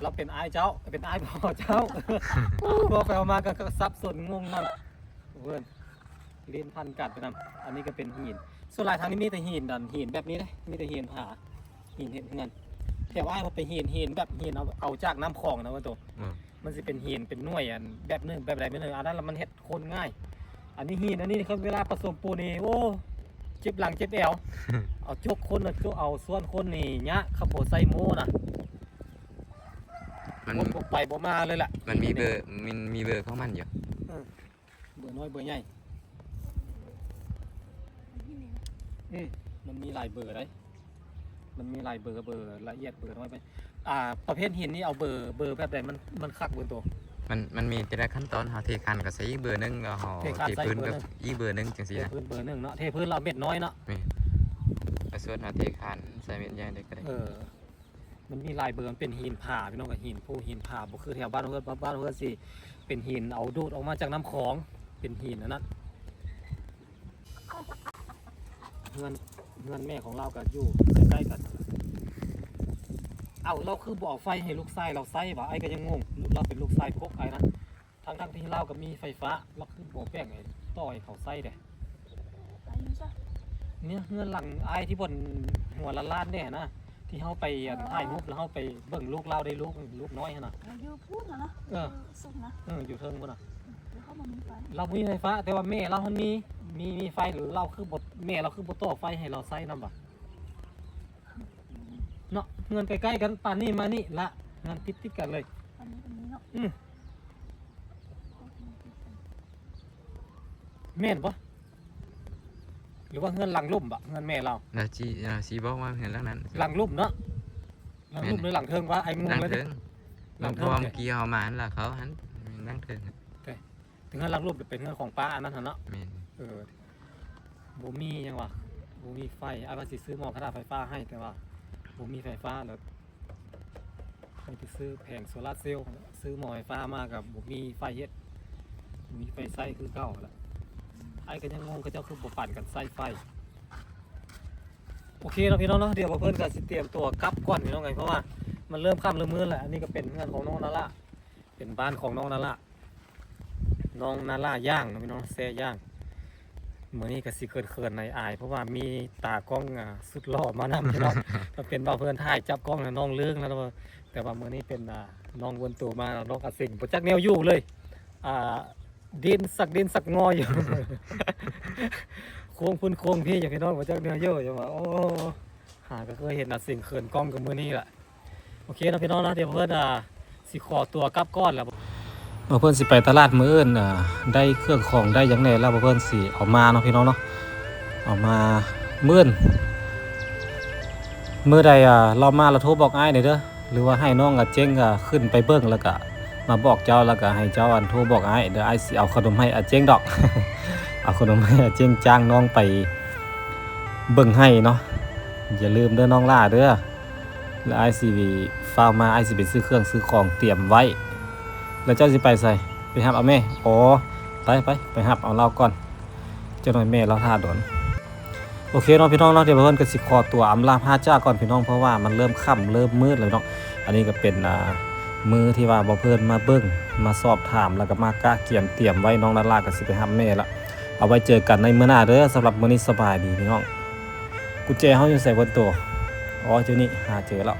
ລາວເປັນອ້າຍເຈົ້າ ເປັນອ້າຍພໍ່ເຈົ້າ. ເວົ້າໄປເວົ້າມາກໍ ກໍສັບສົນງົງນຳ ເພິ່ນ ຫຼິ້ນພັນກັນໄປນຳ. ອັນນີ້ກໍເປັນຫີນ, ສ່ວນຫຼາຍທາງນີ້ມີແຕ່ຫີນ ອັນຫີນແບບນີ້ເດ້, ມີແຕ່ຫີນຜາ ຫີນເຮັດເຮືອນ. ແຖວອ້າຍເພິ່ນໄປຫີນ ຫີນແບບຫີນເອົາ ເອົາຈາກນ້ຳຂອງນະ ວ່າໂຕ ອືມ ມັນຊິເປັນຫີນເປັນໜ່ວຍ ອັນແບບໜຶ່ງ ແບບໃດແບບໜຶ່ງ, ອັນນັ້ນລະມັນເຮັດໂຄດງ່າຍ. ອັນນີ້ຫີນ ອັນນີ້ຄັນເວລາປະສົມປູນນີ້ ໂອ້ ເຈັບຫຼັງເຈັບແອວ. ເອົາຈົກຄົນນະ ຈົກເອົາສ່ວນຄົນນີ້ຍາກ ຄັນບໍ່ໃສ່ໂມ້ນະ ມັນ ຄົນບໍ່ໄປບໍ່ມາເລີຍລະ. ມັນມີເບີ ມັນມີເບີຂອງມັນຢູ່. ເອີ ເບີນ້ອຍເບີໃຫຍ່ ອືມ ມັນມີຫຼາຍເບີໃດ໋ ມັນມີຫຼາຍເບີ ເບີລະອຽດ ເບີນ້ອຍໄປ. ອ່າ ປະເພດຫີນນີ້ເອົາເບີ ເບີແບບໃດ ມັນ ມັນຄັກເບີໂຕ? ມັນ ມັນມີແຕ່ລະຂັ້ນຕອນ ເຮົາເທຄານກໍໃສ່ອີກເບີໜຶ່ງ ແລ້ວເຮົາເທຄານ ເທພື້ນເບີໜຶ່ງ ເອົາເບີໜຶ່ງ ອີກເບີໜຶ່ງຈັ່ງຊີ້ນະ. ເທພື້ນເບີໜຶ່ງເນາະ, ເທພື້ນແລ້ວເອົາເມັດນ້ອຍເນາະ. ແມ່ນ ແລ້ວສ່ວນເຮົາເທຄານໃສ່ເມັດໃຫຍ່ໄດ້ກໍໄດ້. ເອີ ມັນມີຫຼາຍເບີ ມັນເປັນຫີນຜາ ພີ່ນ້ອງ, ຫີນພູຫີນຜາ ບໍ່ຄືແຖວບ້ານເຮົາ. ບ້ານເຮົາຊິເປັນຫີນເອົາດູດອອກມາຈາກນ້ຳຂອງ ເປັນຫີນອັນນັ້ນ. ເຮືອນ ເຮືອນແມ່ຂອງລາວກໍຢູ່ໃກ້ໆກັນ. ເອົ້າ ລາວຄືບໍ່ເອົາໄຟໃຫ້ລູກຊາຍລາວໃຊ້ຫວາ? ອ້າຍກໍຍັງງົງ, ລາວເປັນລູກຊາຍກົກອ້າຍນະ. ທັງໆທີ່ລາວກໍມີໄຟຟ້າ ລາວຄືບໍ່ແບ່ງໃຫ້ ຕໍ່ໃຫ້ເຂົາໃຊ້ເດ? ໄປຢູ່ຊະ ເນຍ ເຮືອນຫຼັງອ້າຍທີ່ບ່ອນຫົວລ້ານໆແດ່ນະ ທີ່ເຮົາໄປ ເອີ ຖ່າຍຮູບ ແລ້ວເຮົາໄປເບິ່ງລູກລາວໄດ້ ລູກ ລູກນ້ອຍຫັ້ນນະ. ເອີ ຢູ່ພຸ້ນນະ ເອີ ຢູ່ສຸດນະ. ເອີ ຢູ່ເທິງພຸ້ນນະ. ແລ້ວເຂົາບໍ່ມີໄຟ ລາວບໍ່ມີໄຟຟ້າ ແຕ່ວ່າແມ່ລາວຫັ້ນມີ ມີ ມີໄຟ. ລາວຄືບໍ່ ແມ່ລາວຄືບໍ່ຕໍ່ໄຟໃຫ້ລາວໃຊ້ນຳຫວາ? ເນາະ ເຮືອນໃກ້ໆກັນ ປານນີ້ມານີ້ລະ ເຮືອນຕິດໆກັນເລີຍ ປານນີ້ກັນນີ້ເນາະ. ອືມ ແມ່ນບໍ່? ຫຼືວ່າເຮືອນຫຼັງລຸ່ມບໍ? ເຮືອນແມ່ລາວ ລາວຊິ ລາວຊິບອກວ່າເຮືອນຫຼັງນັ້ນ ຫຼັງລຸ່ມເນາະ. ຫຼັງລຸ່ມ ແມ່ນ ຫຼືຫຼັງເທິງວະ? ອ້າຍງົງແລ້ວ. ຫຼັງເທິງ ຫຼັງເທິງ ເພາະວ່າເມື່ອກີ້ເຮົາມາຫັ້ນລະ ເຂົາຫັ້ນຫຼັງເທິງ. ເຮືອນຫຼັງລຸ່ມເປັນເຮືອນຂອງປ້າອັນນັ້ນຫັ້ນເນາະ. ແມ່ນ ເອີ ບໍ່ມີຫຍັງຫວາ ບໍ່ມີໄຟ. ອ້າຍວ່າຊິຊື້ໝໍ້ກະທະໄຟຟ້າໃຫ້ ແຕ່ວ່າບໍ່ມີໄຟຟ້າ ແລ້ວໄປຊື້ແຜງໂຊລາເຊວ ຊື້ໝໍ້ໄຟຟ້າມາກໍບໍ່ມີໄຟເຮັດ ບໍ່ມີໄຟໃຊ້ຄືເກົ່າແລ້ວ. ອ້າຍກໍຍັງງົງ ເຂົາເຈົ້າຄືບໍ່ປານກັນໃຊ້ໄຟ. ໂອເຄເນາະ ພີ່ນ້ອງເນາະ, ດຽວບ່າວເພິ່ນກໍຊິຕຽມຕົວກັບກ່ອນ ພີ່ນ້ອງເອີຍ ເພາະວ່າມັນເລີ່ມຄ່ຳເລີ່ມມືດແລ້ວ. ອັນນີ້ກໍເປັນເຮືອນຂອງນ້ອງນາລາ ເປັນບ້ານຂອງນ້ອງນາລາ ນ້ອງນາລາຍ່າງເນາະ ພີ່ນ້ອງ ແຊຍ່າງ. ມື້ນີ້ກໍຊິເຂີນໆ ອາຍໆ ເພາະວ່າມີຕາກ້ອງ ອ່າ ສຸດຫຼໍ່ມານຳ ພີ່ນ້ອງ. ຖ້າເປັນບ່າວເພິ່ນຖ່າຍຈັບກ້ອງນະ ນ້ອງເລີງແລ້ວ. ແຕ່ວ່າມື້ນີ້ເປັນ ອ່າ ນ້ອງເວີນໂຕມາ ນ້ອງອາເສັງ ບໍ່ຈັກແນວຢູ່ເລີຍ ອ່າ ດິນສັກດິນສັກງໍຢູ່ ໂຄ້ງພຸ້ນໂຄ້ງພີ້ຢູ່ ພີ່ນ້ອງ ບໍ່ຈັກແນວຢູ່. ຈັ່ງວ່າ ໂອ້ ຫາກໍເຄີຍເຫັນອາເສັງເຂີນກ້ອງກໍມື້ນີ້ລະ. ໂອເຄເນາະ ພີ່ນ້ອງເນາະ, ດຽວເພິ່ນ ອ່າ ຊິຂໍຕົວກັບກ່ອນແລ້ວ. ເມື່ອເພິ່ນຊິໄປຕະຫຼາດມື້ອື່ນ ອ່າ ໄດ້ເຄື່ອງຂອງໄດ້ຫຍັງແດ່ແລ້ວ ເພິ່ນຊິເອົາມາເນາະ ພີ່ນ້ອງເນາະ, ເອົາມາມື້ອື່ນ. ມື້ໃດ ອ່າ ລາວມາລາວໂທບອກອ້າຍແດ່ເດີ ຫຼືວ່າໃຫ້ນ້ອງອາເຈັງ ອ່າ ຂຶ້ນໄປເບິ່ງ ແລ້ວກະມາບອກເຈົ້າ ແລ້ວກະໃຫ້ເຈົ້າ ອັນ ໂທບອກອ້າຍເດີ. ອ້າຍຊິເອົາຂະໜົມໃຫ້ອາເຈັງດອກ ເອົາຂະໜົມໃຫ້ອາເຈັງ ຈ້າງນ້ອງໄປເບິ່ງໄຮ່ເນາະ. ຢ່າລືມເດີນ້ອງຫຼ້າເດີ. ແລ້ວອ້າຍຊິຟ້າວມາ ອ້າຍຊິໄປຊື້ເຄື່ອງຊື້ຂອງຕຽມໄວ້. ແລ້ວເຈົ້າຊິໄປໃສ? ໄປຮັບເອົາແມ່. ອໍ ໄປ ໄປ ໄປຮັບເອົາລາວກ່ອນ ຈັກໜ້ອຍແມ່ລາວຖ້າດົນ. ໂອເຄເນາະພີ່ນ້ອງເນາະ ດຽວບ່າວເພິ່ນກໍຊິຂໍຕົວອຳລາພາຈາກກ່ອນພີ່ນ້ອງ ເພາະວ່າມັນເລີ່ມຄ່ຳເລີ່ມມືດແລ້ວເນາະ. ອັນນີ້ກໍເປັນ ອ່າ ມື້ທີ່ວ່າບ່າວເພິ່ນມາເບິ່ງ ມາສອບຖາມ ແລ້ວກໍມາກະກຽມຕຽມໄວ້ ນ້ອງລາລາກໍຊິໄປຮັບແມ່ລະ. ເອົາໄວ້ເຈີກັນໃນມື້ໜ້າເດີ. ສຳລັບມື້ນີ້ສະບາຍດີພີ່ນ້ອງ. ກຸນແຈເຮົາຢູ່ໃສເບິດໂຕ? ອໍ ຢູ່ນີ້ ຫາເຈີແລ້ວ.